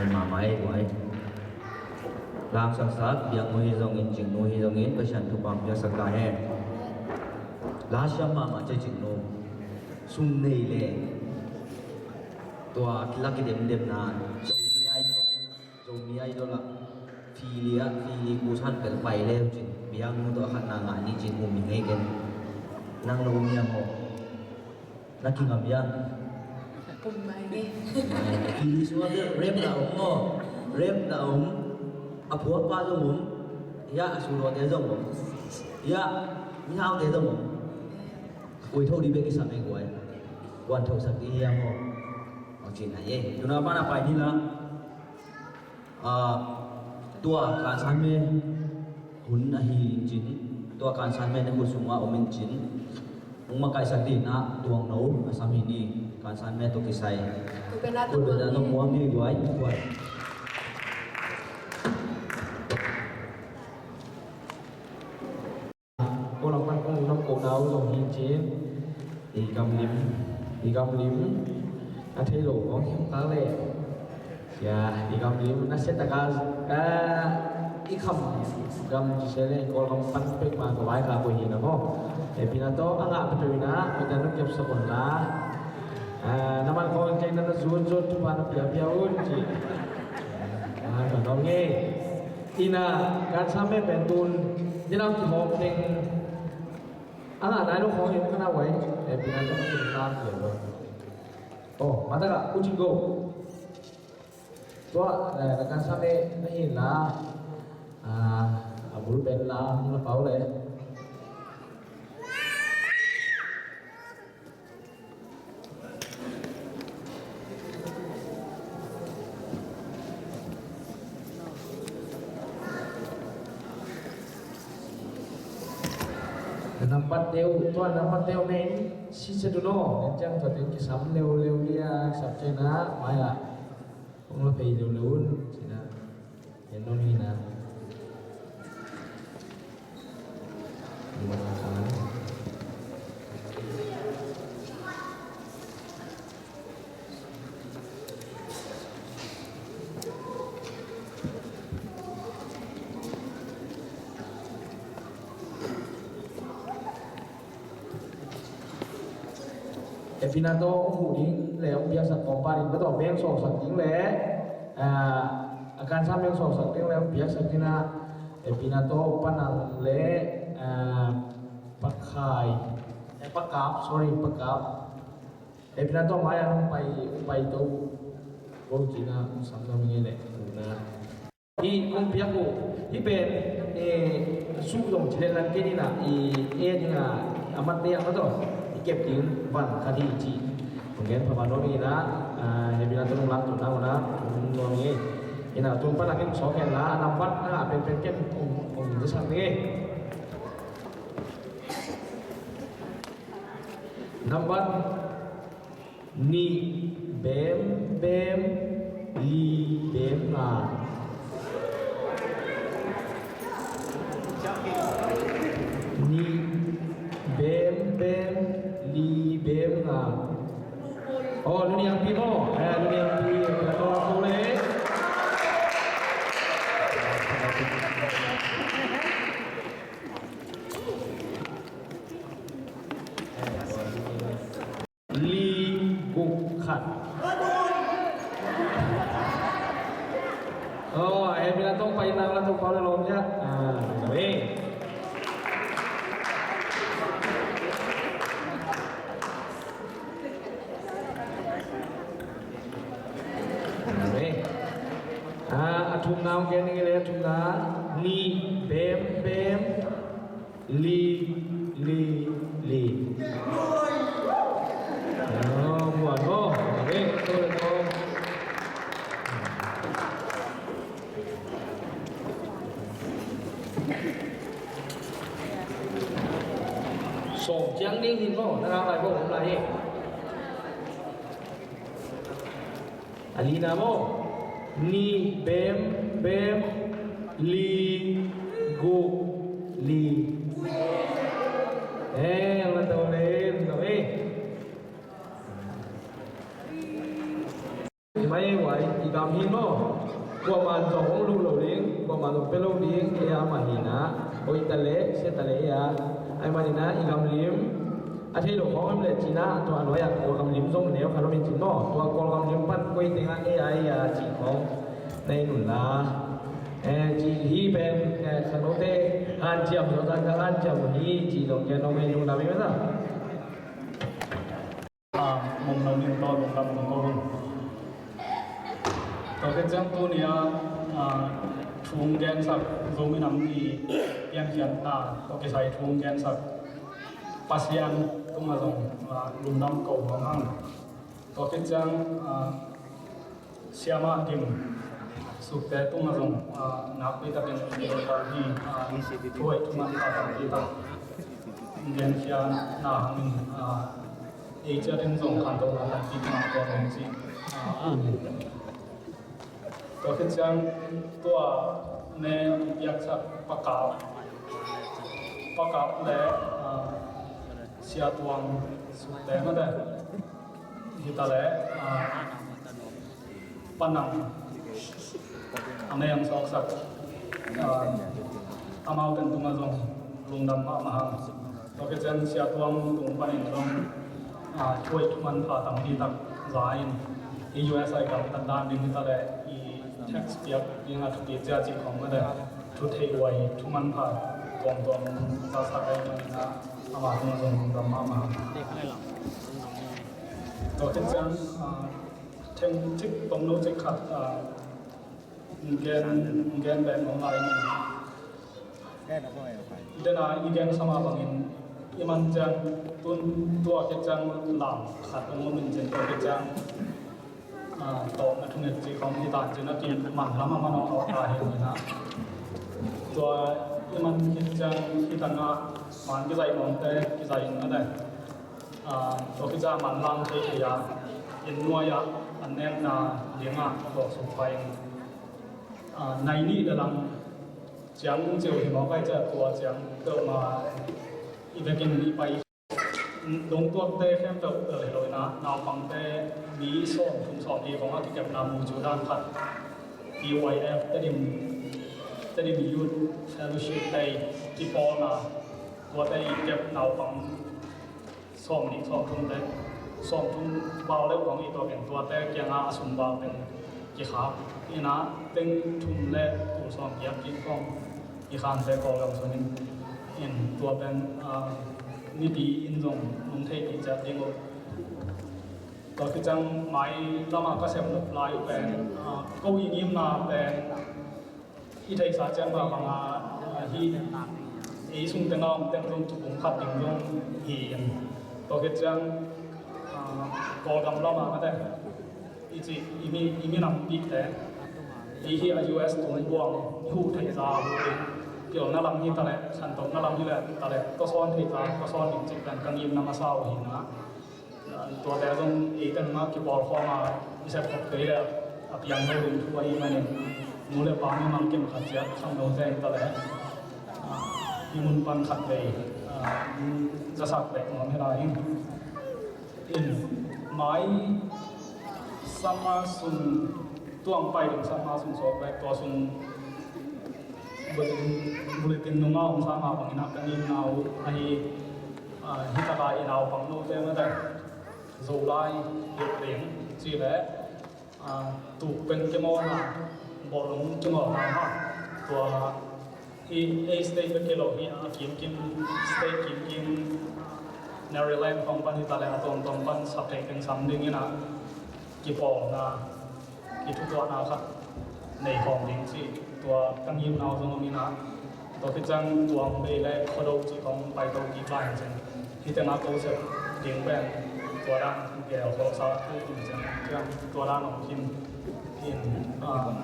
Mahmah ei guai. Lamsaksak, biaknu hi zongin, cingnu hi zongin, Pasian thupha piaksak ta hen. Lasiam mahmah ci cingnu. Sum nei le. Tua kilak kidemdemna. Zomi Idol. Zomi Idol ah. Fili ah, fili kusan pel pai le cin. Biaknu tua khatna ngah ni cin um hi ngei ken. Nang na um hiam maw? Na kingam hiam? Um mai nge. Fili sung a bel rem na um maw? Rem na um. A phuakpa zong um. Hiah a sudawte zong um. Hiah mihaute zong um. Koi tho di bek kisam e guai. Kuan thosak di hiam maw? Aw cin ai e. Tuna pana pai ni la. Ah, tua kansan me hun ahi in cin, tua kansan me na hun sungah om in cin, hong makaihsak ding ah tuangno a sam hi ni, kansan me tawh kisai. Kulbet ah tawh muang ni guai, guai. Ko lam pan kong nam ko dau zong hi cin. I gamlim, i gamlim. A thei lo kong hiam kal le. Ya, i gamlim na set taka, ah, i kham gam ci se le ko lam pan pek ma ko vai ka ko hi na mo. E pina to anga petuina ko dan kep sa kon la. Ah, na man kong keng na na zuan zuan tu pan pia pia un ci. Ah, ka nong nge. Ina, kansan me pen tun, dinam ki mawk teng. Ana, nai lo khawng hi ka na wai. E, pina ka na kin ka ki lo. Oh, mata ka, kucing go. Tua, eh, na kansan me na hi la. Ah, a bul pen la, na pau le. Nambat deu, tua nambat deu men, si se tu no, men jang tua deu kisam leu leu dia, kisam cina, maya. Kong la pei leu leu un, cina. Yan non hina. Epinato hong huh ding le hong piaksak kawmpa ding, pato beng sawksak ding le, ah, a kansan beng sawksak ding le hong piaksak ding a, Epinato panang le, ah, pakhai, eh, pakap, sorry, pakap. Epinato mai an hong pai, hong pai to. Ko cina hong sam na mi nge le, na. I kong piak uh, i pen, eh, suk zong ci le lan kei ni na, i, eh, ding a, a mat te a mat aw, i kep ding van khat hi ci. Kong gen pha pha nuam hi na, ah, he bi na tung lang tung na, na, tung nuam hi. Hi na tung pan a ken sawk hen la, nambat a pen pen ken kong, kong zasak ding hi. Nambat nih bem bem, li bem nga. Nih bem bem, li bem nga. Oh, Luniang Pi mo. Eh, Luniang Pi, eh, ko le. Li guk khat. Oh, eh, mi la tong pai nang la tong pau le lom ja. Ah, kami. Kami. Ah, a thumna ong gen ning le a thumna. Ni bem bem. Li, li, li. Oh, muan maw. Ê, tôi là tôi. Sawm ciang ding hin maw, na ngak lai maw, om lai hi. A lina maw? Ni bem bem li guk li. Eh, ang lantau len, kami. Mai wai i gam hi maw. Kuaman zong hong luk lo ding, kuaman zong pe lo ding, ei a mah hi na. Oi ta leh, sia ta leh ei a. Ai man hi na i gam lim. A thei lo khawng em leh cina, tua a nuai a Kawlgam lim zong neu khat om in cin maw. Tua Kawlgam lim pan koi teng a ei a ei a cih khawng na hi nun la. Eh, cih hi pen, eh, khangnote hanciam, zong zang ka hanciam hi cih zong gen om ei lungdam hi masa. Ah, mong lo ning tawh lungdam kong ko. Tua khit ciang tuni a, ah, thu hong gensak Zomi Nam Ni piankhiatna tawh kisai thu hong gensak Pasian tungah zong, ah, lungdam ko hong hang. Tua khit ciang, ah, Siamah Dim Sukte tungah zong, ah, nakpi takin hi, ah, thu hoih thu man tampi tak genkhia na hangin, ah, ei ciat in zong khantohna tampi ngah tuan hong ci, ah, tua khit ciang tua ne piaksak Pa Kap, Pa Kap le, ah, Sia Tuang Sukte mate hi ta le, ah, Pa Nang a mei hong sawksak, ah, amaute tungah zong lungdam mahmah hang. Tua khit ciang Sia Tuang tung panin zong, ah, thu hoih thu manpha tampi tak za in, i U S A i gamtat dan ding hi ta le, i tax piak ding a thupi cia cih khawng mate, thu theih huai thu manpha tuamtuam zasak ahih manin ah, amah tungah zong lungdam mahmah hang. Tua khit ciang, ah, themcik tomno cik khat, ah, gen, gen bek om lai ning. Dena i gen sama bangin i man ciang tun tua khit ciang lam khat om om in cin tua khit ciang, ah, tawh na thunget cik om hi ta cin a ki man lam a man awk awk ta hi ni na. Tua i man khit ciang i tangah man kizai mawngte kizai in na dai. Ah, tua khit ciang man lang thei thei a, inn nuai ah an nekna dingah a tuaksuk pai in, ah, nai nih le lang ciang ciu hi mawk ai ciah tua ciang peuhmah i vekin i pai. Dongtuakte khempeuh peuh hi lo in ah, naupangte mi sawm thum sawm li kong a kikepna mu cu dan khat T Y F, Tedim, Tedim Youth Fellowship te kipawlna, tuate i kep naupang sawm nih sawm thum te, sawm thum bau leuh kong i tuak in tuate kiangah a sum bau teng kikhak in ah teng thum le tul sawm giat kik kong i khante Kawlgam sungin in tua pen, ah, mipi in zong nung theipih ciat ding uh. Tua khit ciang mai lamah ka sem nop lai uh pen, ah, ko i ngimna pen i theihsa ciang mah bangah, ah, hi ei sung tengah om teng zong thupum khat ding zong hi in. Tua khit ciang, ah, Kawlgam lamah mate i cih i mi, i minam pihte i hi a U S tung buang i huh theihsa uh hi. Pilna lam hi ta leh, khantohna lam hi leh ta leh, ka sawn theihsa, ka sawn ding cih pen ka ngimna masa uh hi na. Tuate zong ei teng mah kipawl khawm a i sep khop kei le a piang lo ding thu ahih manin nu le pa mimal kim khat ciat khangnote hi ta leh, ah, hih mun pan khat vei, ah, zasak bek nuam hi lai ing. In mai summer sung tuang pai ding summer sung sawk bek tua sung bulletin, bulletin nungah hong sang a bangin a ka ngimna uh ahi, ah, hi taka i naupang note mate Zolai Youth Ding ci le, ah, tuk pen kimawlna, bawlung kimawlna ha. Tua hi ei state bek hi lo hi a kimkim, state kimkim Maryland khawng pan hi ta le a tuamtuam pan sak theih teng sam dingin a kipawlna, kithutuahna khat nei khawm ding ci tua ka ngimna uh zong om in ah, tua khit ciang tuang bei le khuado cih khawng pai to kik lai in cin hih tengah ko sep ding pen tua dan gel khawhsa tu in cin ciang tua dan om khin in, ah,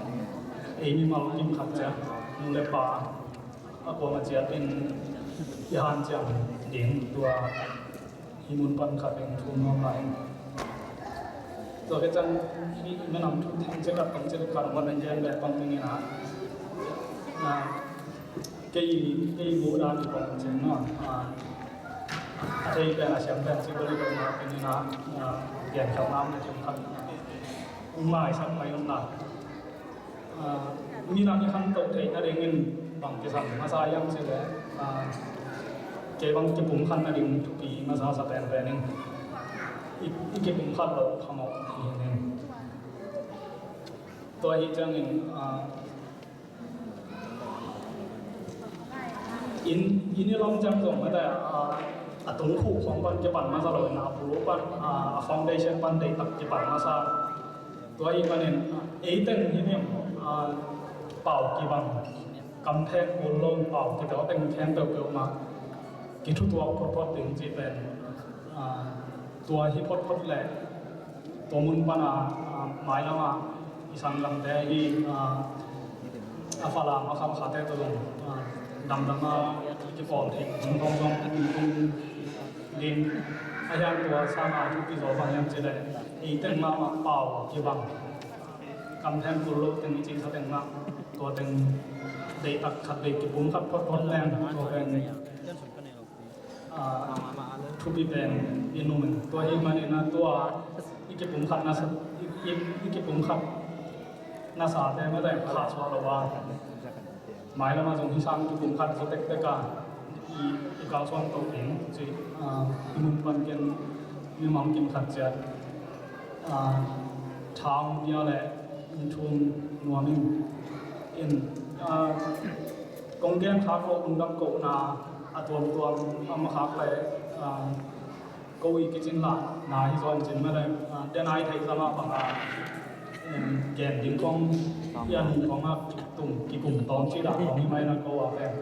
ei mimal kim khat ciang nu le pa a kuamah ciat in i hanciam ding tua hih mun pan khat in thum nuam lai. Tua khit ciang hih minam thu theng ciang khat tong ciang khat hong van gen leh bang ding in ah, ah, kei, kei muh dan i bang ciang, ah, a thei pen a siam pen ci bali pen ah, pen in ah, ah, gen khat nam na kim khat. Maisak mai un la. Ah, midang i khantoh theih nadingin bang kisam masa hiam cih leh, ah, kei bang kipumkhat nading thupi masa sa penpen in i, i kipumkhat loh phamawh hi ning. Tua hi ciangin, ah, inn, inn i lam ciang zong mate, ah, a tung khuh khawng pan kipan masa lo in a bulu pan, ah, a foundation pan deihtak kipan masa. Tua ahih manin, ah, ei teng hi ning, ah, pau kibang, kamtheng kul lo pau kibang teng khempeuh peuhmah kithutuak photphot ding cih pen, ah, tua hi photphot leh tua mun pan a, ah, mailam ah i sanggamte hi, ah, a Falam a khamkhate tawh zong, ah, damdam a kipawl theih ding khawng zong tung ding. A hiang tua sang a thupi zaw bang hiam cih leh ei teng mahmah pau kibang, kamtheng kul lo teng i cihsa teng mah, tua teng deihtak khat vei kipumkhat photphot leng tua pen, ah, thupi pen i nung in. Tua ahih manin a tua i kipumkhat nasa, i, i, i kipumkhat nasate mate khahsuah lo a, mailam ah zong hih sang kipumkhat zaw tektek a i, i kalsuan to ding cih, ah, hih mun pan ken mimang kim khat ciat, ah, tha hong pia leh hong thum nuam ing. In, ah, kong gen khak loh lungdam kohna a tuamtuam a masa khak leh, ah, ko i kicin lahna hi zaw in cin mah leh, ah, den a i theih lam ah bang a, em, gen ding kong, i a nung kong a kitum, kikum tawm cih dah kong hi mai na ko a pen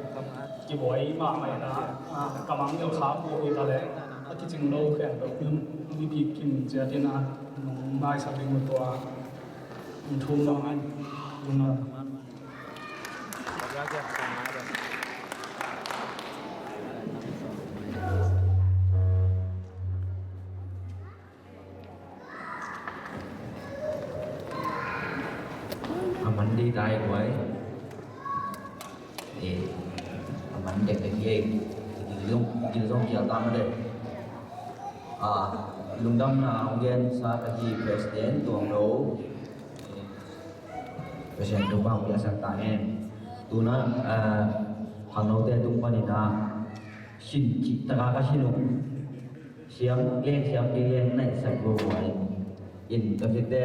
kibuai mahmah in a, ah, ka mang ngial khak ko hi ta leh a kicing lo khempeuh mipi kim ciat in a nung maisak ding uh tua in thum nuam in. A man ding tai guai. Eh, a man dek dek hi. Gil zong, gil zong kial tam dek. Ah, lungdamna hong gensa ka hi President Tuang Lo. President Tuang Lo, piaksak ta hen. Tu-in, ah, khangnote tung panin ah, sin cih taka ka sin uh. Siam leng, siam kei leng, naihsak lo uh ai. In ka khite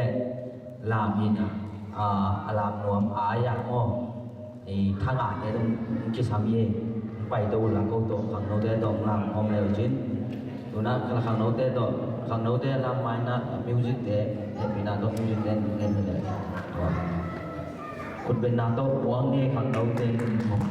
lam hi na, ah, a lam nuam ai ah maw. I thangahte tung kisam hi. Pai to uh la ko tawh, khangnote tawh lam hawm le uh cin. Tu-in khangnote tawh, khangnote lam mai na music te, hehpihna tawh music te, hehpihna tawh. Khutbetna tawh puang nge khangnote tawh.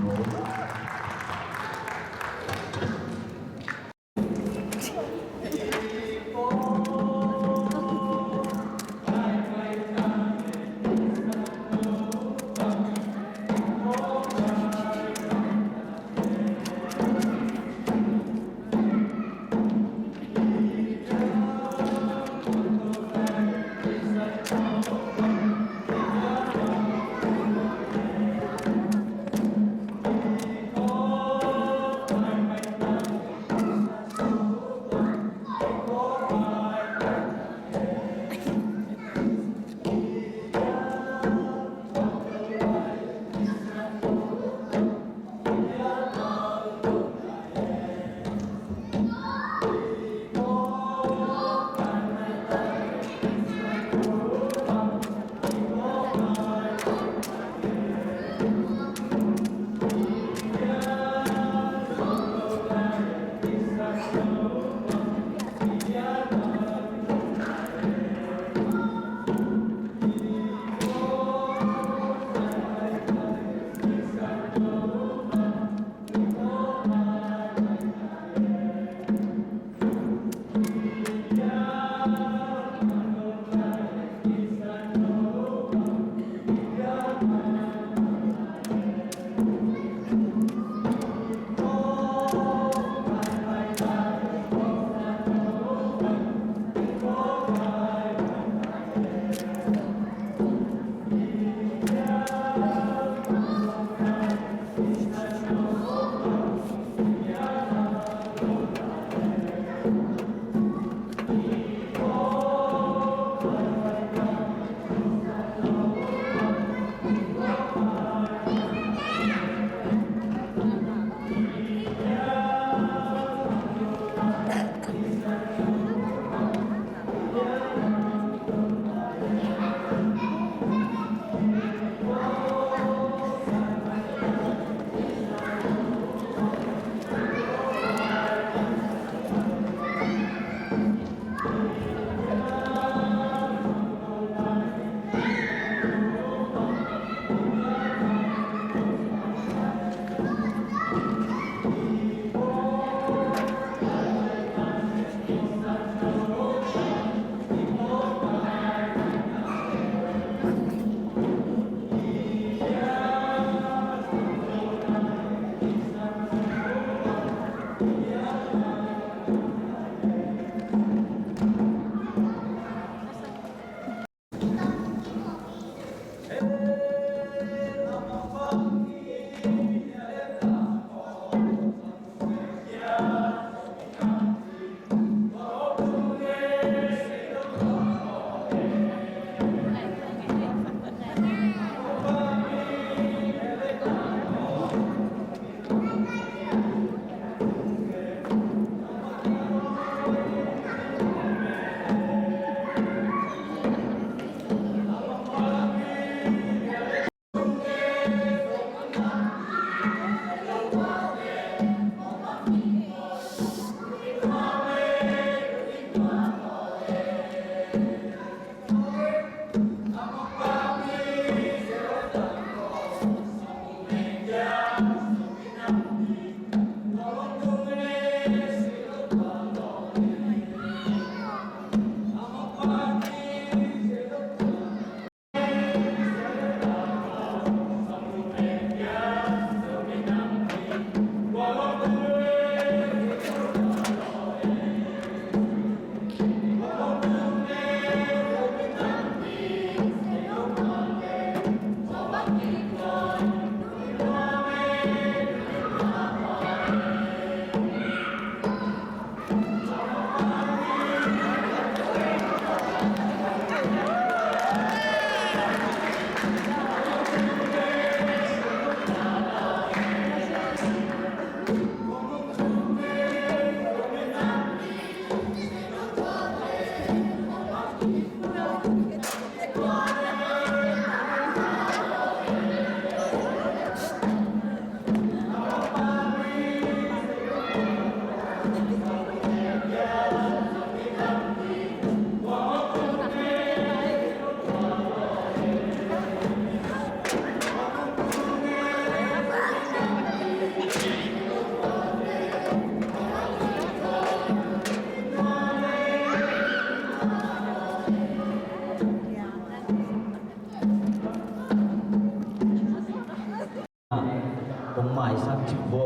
Cih bo.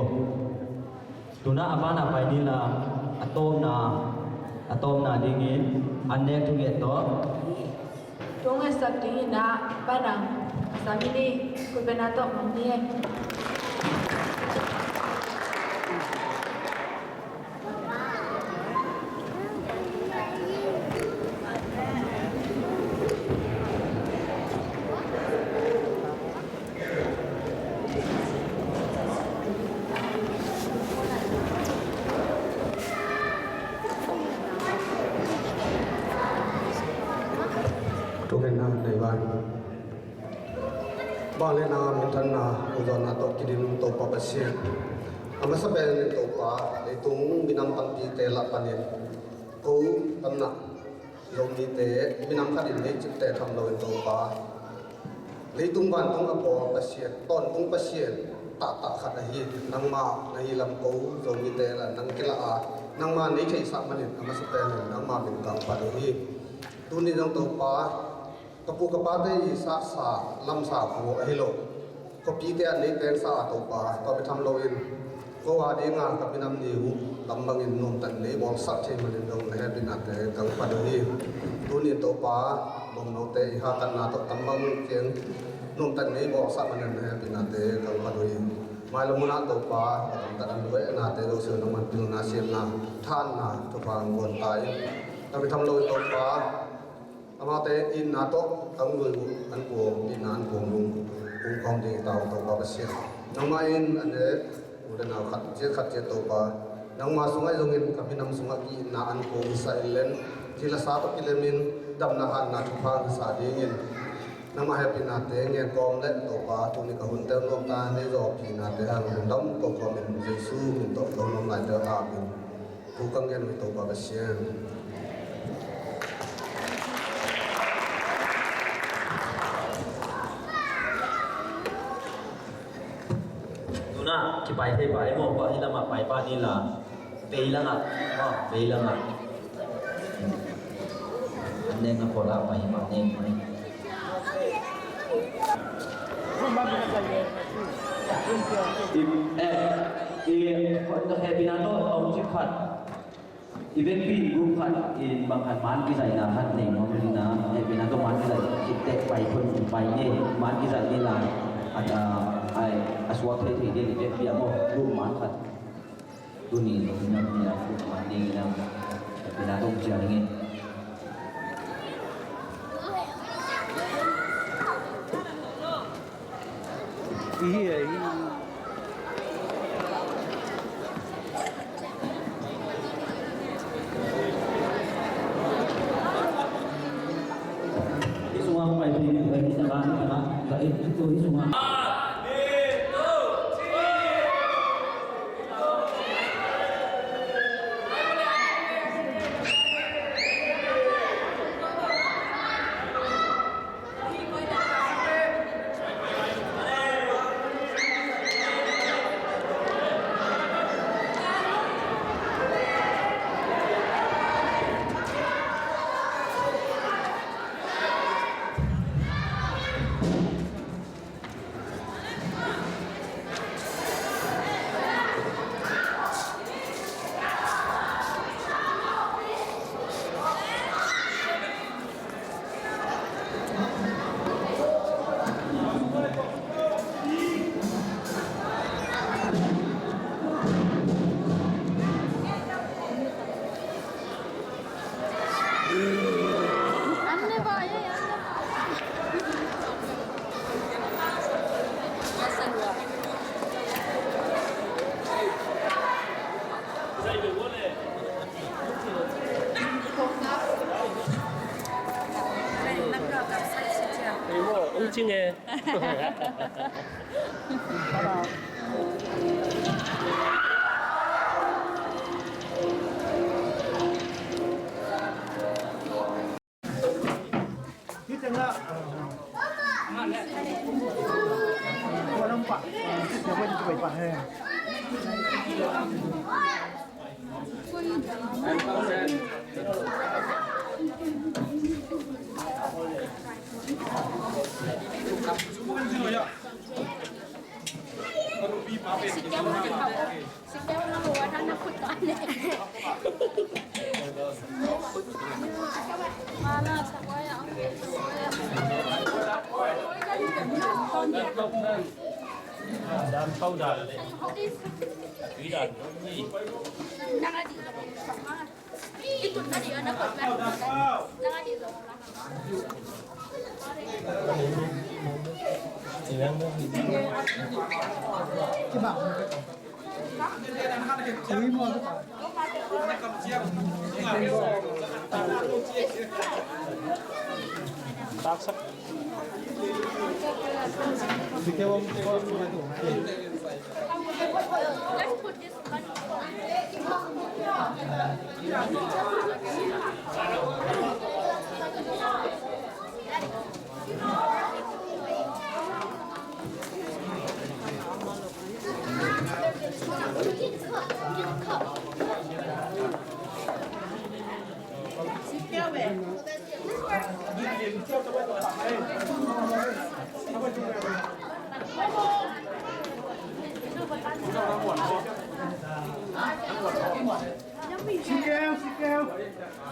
Tu-in a pana pai ni la, a tawpna, a tawpna dingin an nek thunget tawh. Thu ngaihsak dingin a pana a sami ni, khutbetna tawh mang ni. Thungetna nei vai. Vangliatna, minthanna, hehpihna tawh kidim Topa Pasian. A masa pen in Topa, leitung minam panpihte lah panin ko tamna Zomite minam khat in nei cihte tham loin Topa, leitung vantung a pawl Pasian, tawntung Pasian tahtah khat ahi nangmah na hi lam ko Zomite lah nang kilah a, nangmah nei theihsak manin a masa pen in nangmah min ka phat uh hi. Tuni zong Topa, ka pu ka pate i saksa lamsa ko ahi lo, ka pite a nei pengsa a Topa, tua bek tham loin ko a dinga ka minam ni uh lam bangin nuamtakin nei bawlsak thei manin zong na hehpihnate ka phat uh hi. Tuni Topa, bawngnote i hahkatna tawh tam bang kiang nuamtakin nei bawlsak manin na hehpihnate ka phat uh hi. Mailam munah Topa, a tamtak an luehnate lo sio nangman pilna siamna thanna thupha ang guan ta in, tua bek tham loin Topa, amaute itna tawh ka hong zui uh an kuang, itna an kuang ding hong khawm ding hi ta uh Topa Pasian. Nangmah in a nek u le nau khat ciat khat ciat Topa, nangmah sungah zongin ka minam sungah ki-itna an kuang hisa in len, thilasa tawh kilemin damna hatna thupha hisa dingin nangmah hehpihnate ngen kawm le Topa, tuni ka hun tel nuam ta, nei zawh pihnate hang lungdam ko kawmin Jesu min tawh ka hun om lai tel ta min. Thu ka ngen uh hi Topa Pasian. Tuna kipai thei pa ei maw, pa hih lamah pai pa ni la. Vei langah, maw, vei langah. An neng a pawl ah pai pa neng. I, eh, i, hehpihna tawh a om cik khat. I vekpi in group khat in bang khat man kizaihna khat nei nuam hi na, hehpihna tawh man kizaih khit teh pai khun pai ni, man kizaih ni la, a, a, a suak thei thei ding i vekpi a maw, group man khat. Tuni zong hi na, tuni a group man ding hi na, hehpihna tawh ciah ding hi. Ung cing e. Sikeu, sikeu.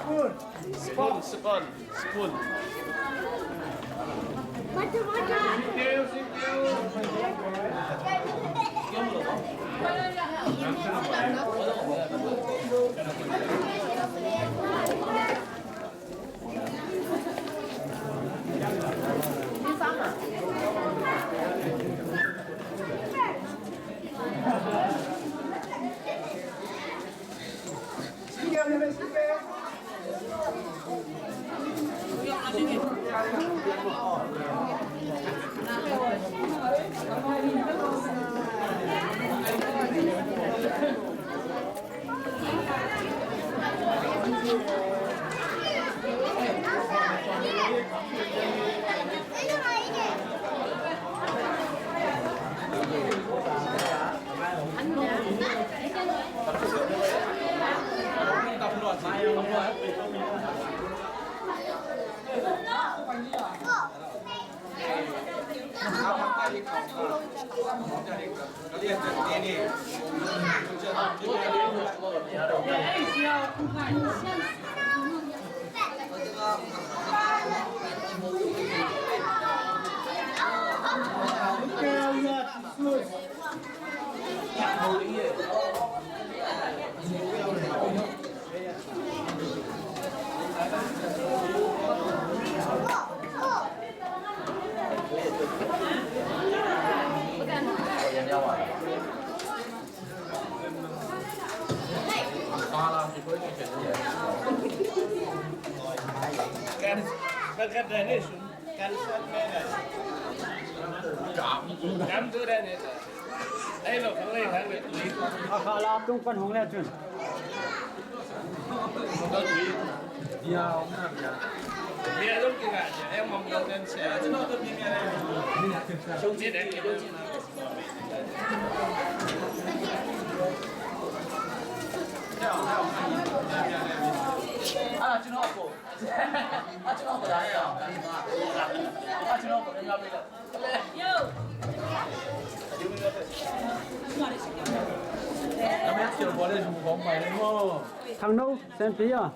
Spoon. Spoon, spoon, spoon. Sikeu, sikeu. A kha la tung pan hong le cun. Thang no, sen pi ya.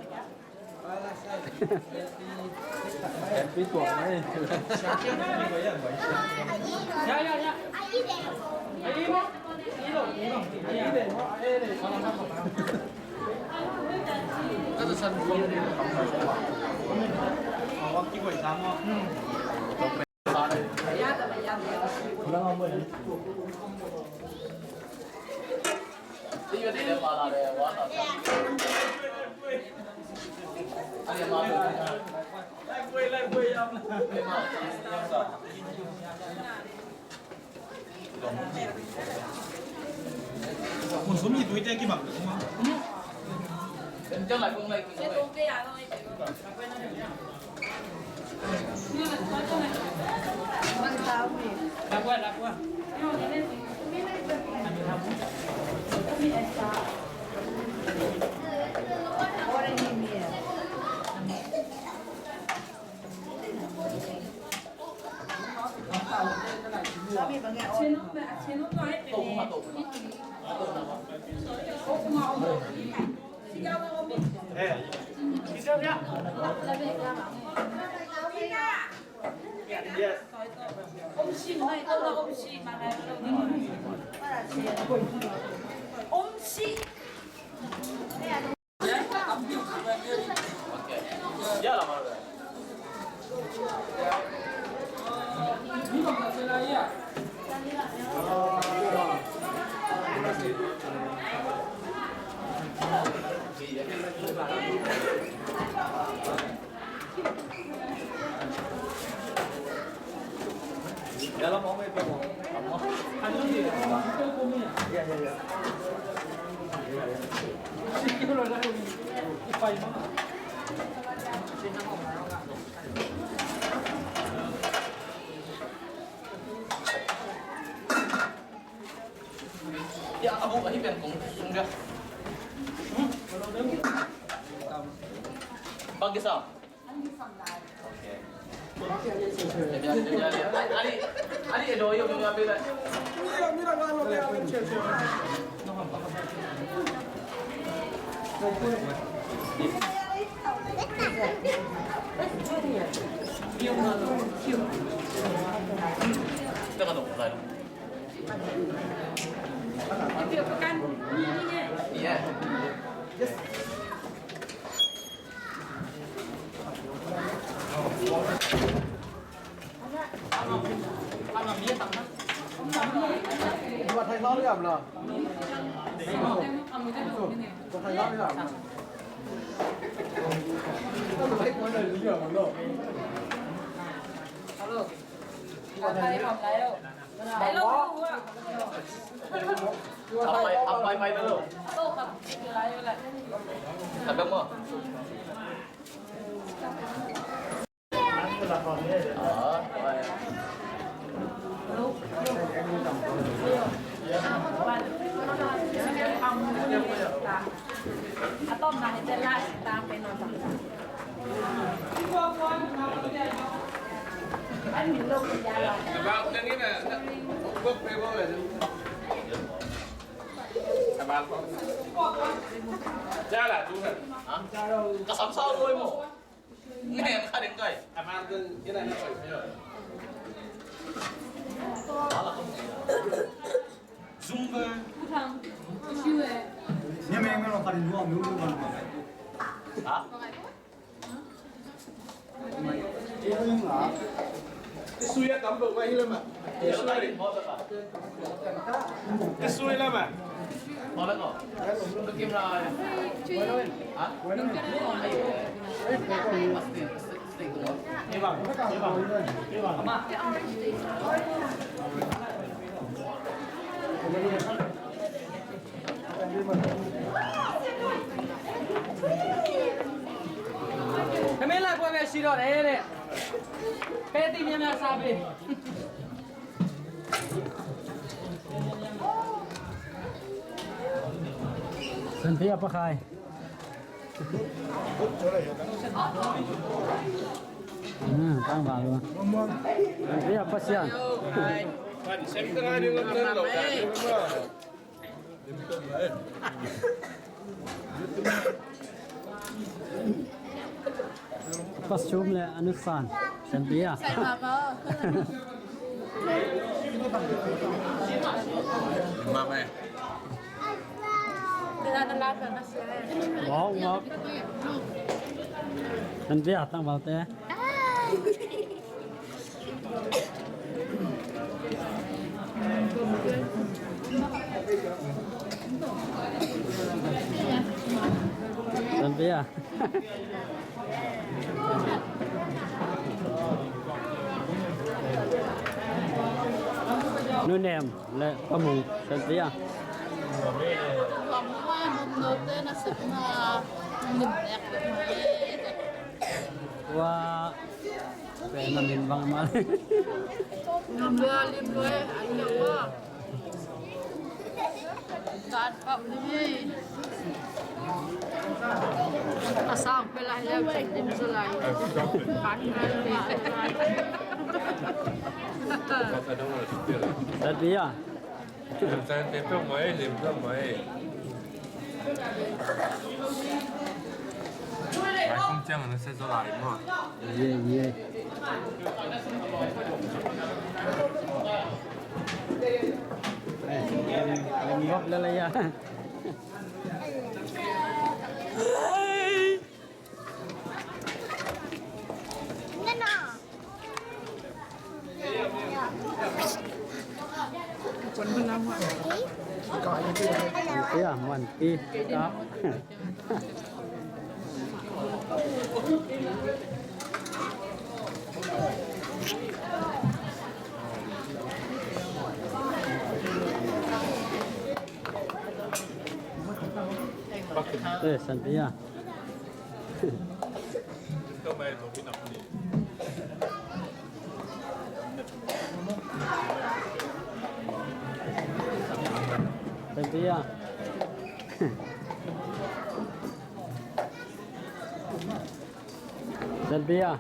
Ya, abu ahi pen kong sung dia. Bagi sam. Ka sam sa lo mo. Nge, ka ding kai. Zumba. Ha? Kisui a tam lo mai hi lama. Kisui. Kisui lama. Kami lah buat besi dot eh deh. Peti dia nak sabi. Senti apa kai? Hmm, tangval lo. Senti apa sian? Pasum le anusan. Senti a. Mama. Wow, wow. Senti a tangval te. Senti a. Nunem le pamung senti a. Wa. Pen na min bang mal. Lim lua, lim lua, an lua. Kan pau ni. A sang pe lai le, lim sa lai. Kan lai. Tat bia. Lim sa te pau mai, lim pau mai. Mai kong ciang na se zo lai mo. Ye, ye. Kop la la ya. Ya, man, pi, kap. Eh, Santia. Santia. Santia.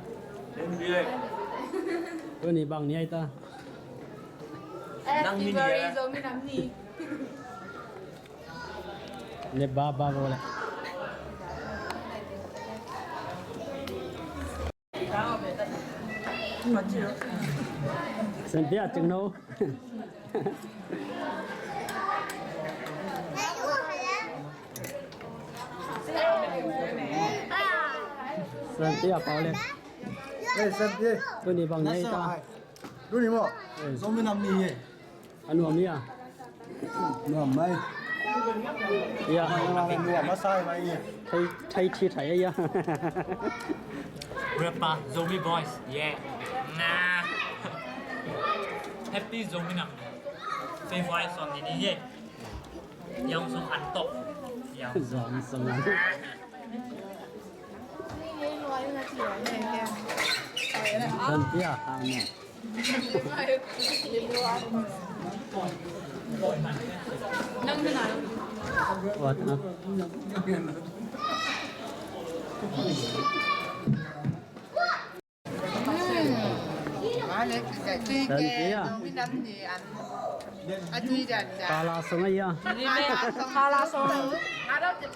Tuni bang ni ai ta. Nang ni ni. Ne ba ba bo le. Santia ching no. Santia pau le. Eh, Santia. Tuni bang ni ai ta. Tuni mo. Eh. Zomi nam ni ye. A nuam hi a. Nuam mai. Ya. Nuam a sai mai hi. Thai, Thai thi thai ya. Rapper, Zomi Boys, yeah. Nah. Happy Zomi Nam. Favourite song ni ni ye. Yang song an top. Yang song an. Santia, ha ne. Santia. Kala song a ia. Kala song.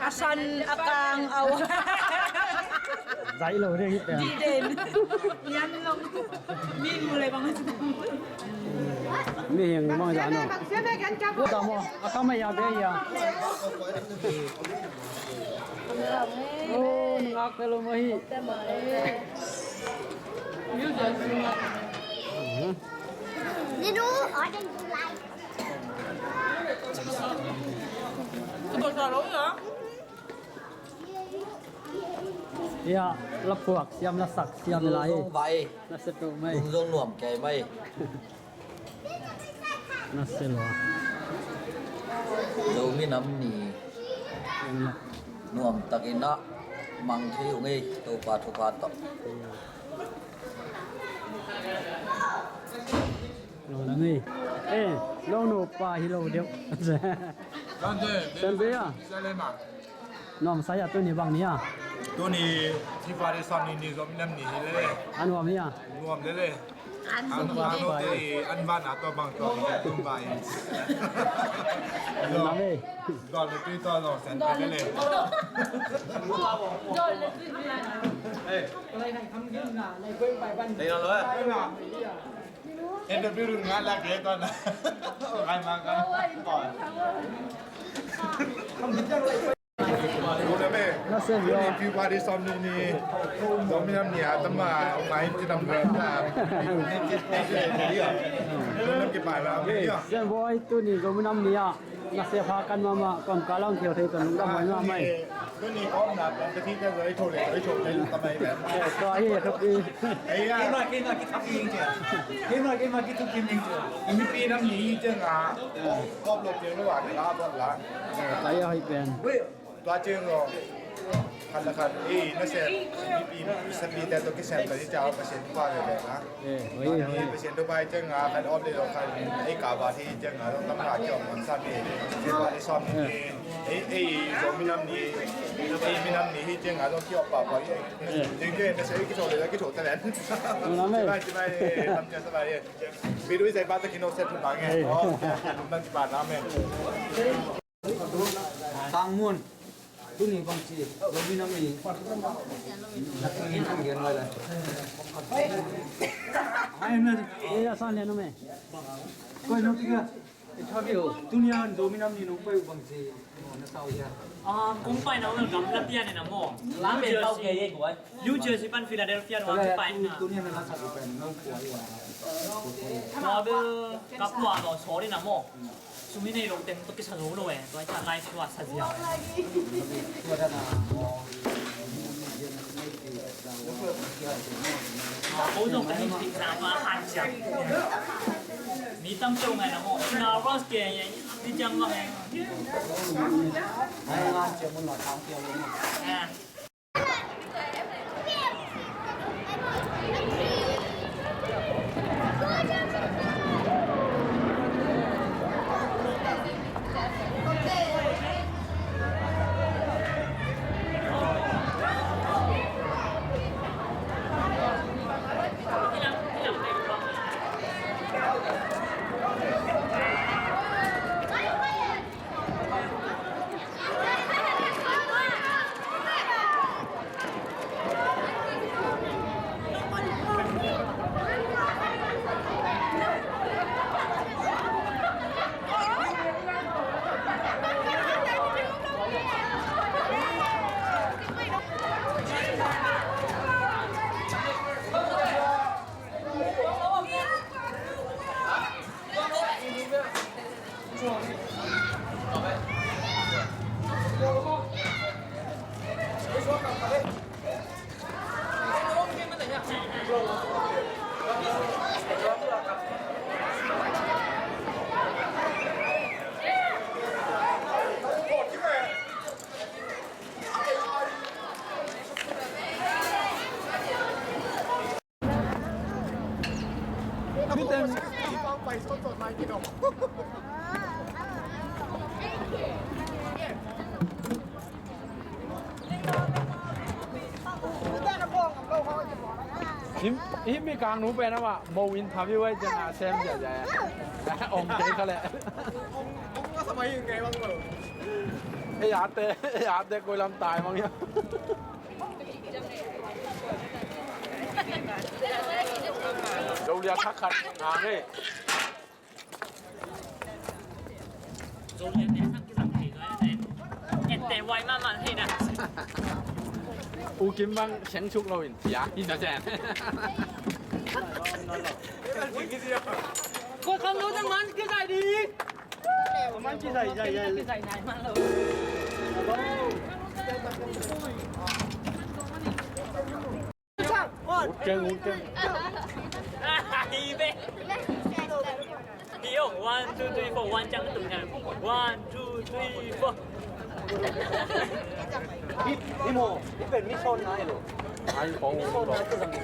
A san a kang au. Zai lo ding hi pen. Di den. Yan long. Mi mu le bang. Mi hing bang ya no. Ko ta mo. A ka mai ya be ya. Oh, ngak te lo mo hi. Ni nu. Ya, la phuak siam, la sak siam lai. Lungzong vai. Na se tu mai. Lungzong nuam kei mai. Na se lo. Zomi Nam Ni. Nuam takin a mang thei ung ei, Topa thupha tawh. Lo lang ei. Eh, lo no pa hi lo deuh. Santia. Nuam sa ia tuni bang ni a. Tuni February sawm ni ni Zomi Nam Ni hi le. A nuam hi a. Nuam le le. An, an, an, an, an va na to bang to tum bai. Nuam ei. Dol le tui to lo san le le. Dol le tui. Eh. Dol le tui. Interview run nga la ke to na. Ngai ma ka. Nasem ia. Tuni February sawm ni ni Zomi Nam Ni a tama mai ti nam ra ta. Ni ti ti ti ti ia. Nam ki pa la ia. Sem boy tuni Zomi Nam Ni a. Nasem pha kan mahmah, kawmkal a hong khel thei tawh lungdam huai mahmah ei. Tuni kawmna kan ka thite zoi tho le zoi tho le ta mai pen. Eh, tua hi, thupi. Ei a. Kei ma, kei ma, kithap ing cia. Kei ma, kei ma, kithap ing cia. Mipi nam ni hi ciang a. Kop lo ciang lo a, la bot la. Eh, tua hi a hoi pen. Tua ciang lo. Khat le khat, ei, nasem, mipi, sapite tawh kisem ta hi ciang a, Pasian thupha veve na. Eh, oi, oi. Pasian thupha hi ciang a, khat om le lo khat, ei, ka ba hi ciang a, zong tam ka ki om man sa mi. February sawm ni, ei, ei, Zomi Nam Ni, ei, mi nam ni hi ciang a, zong ki om pa pa hi. Eh. Ciang ciang, nasem, ei, ki tho le, ki tho ta len. Nam ei. Bye, bye, tam ciang sa bye. Video i zai ba ta ki no set ba nge. Eh. Oh, nam ki ba nam ei. Tangmun. Tuni bang ci, Zomi Nam Ni. Na tuni kan gen lai lai. Ai na. Eh, ya san le no me. Koi no tiga. Tuni-in Zomi Nam Ni nong pai uh bang ci na sa uh hiam? Ah, kong paina uh gamla pian in a maw. New Jersey pan Philadelphia tua kipaina. Tua bel ka pua lo sawl in a maw. Sum i nei lo teng tawh kisa zo lo e. Tua i ta live tua sa zia. Ko zong ka hih pih zang tua han ciang. Mi tam peuh ngai na maw. Sina ros ke ye. Ti ciang bang e. Ai, ngan ciang mun la tang ciang mun. Ah. Hih mi kang nu pen amah mo interview ai ciang a sem ziahziah e. Ong kei kha leh. Ei ate, ei ate koi lam tai mang hiam. Zo lian thak khat ngang e. Zo lian te thak kisam thei zo e. En te wai mahmah thei na. U Kim bang seng suk lo in sia hi na zen. Koi kham lo tang man kizai di. Man kizai, zai, zai. Kizai nai man lo. Ut keng, ut keng. Hi ve. Hi ong, one, two, three, four, one, ciang tung ciang. One, two, three, four. Hi, hi mo, hi pen mission nai lo. Ai, kong mission nai lo.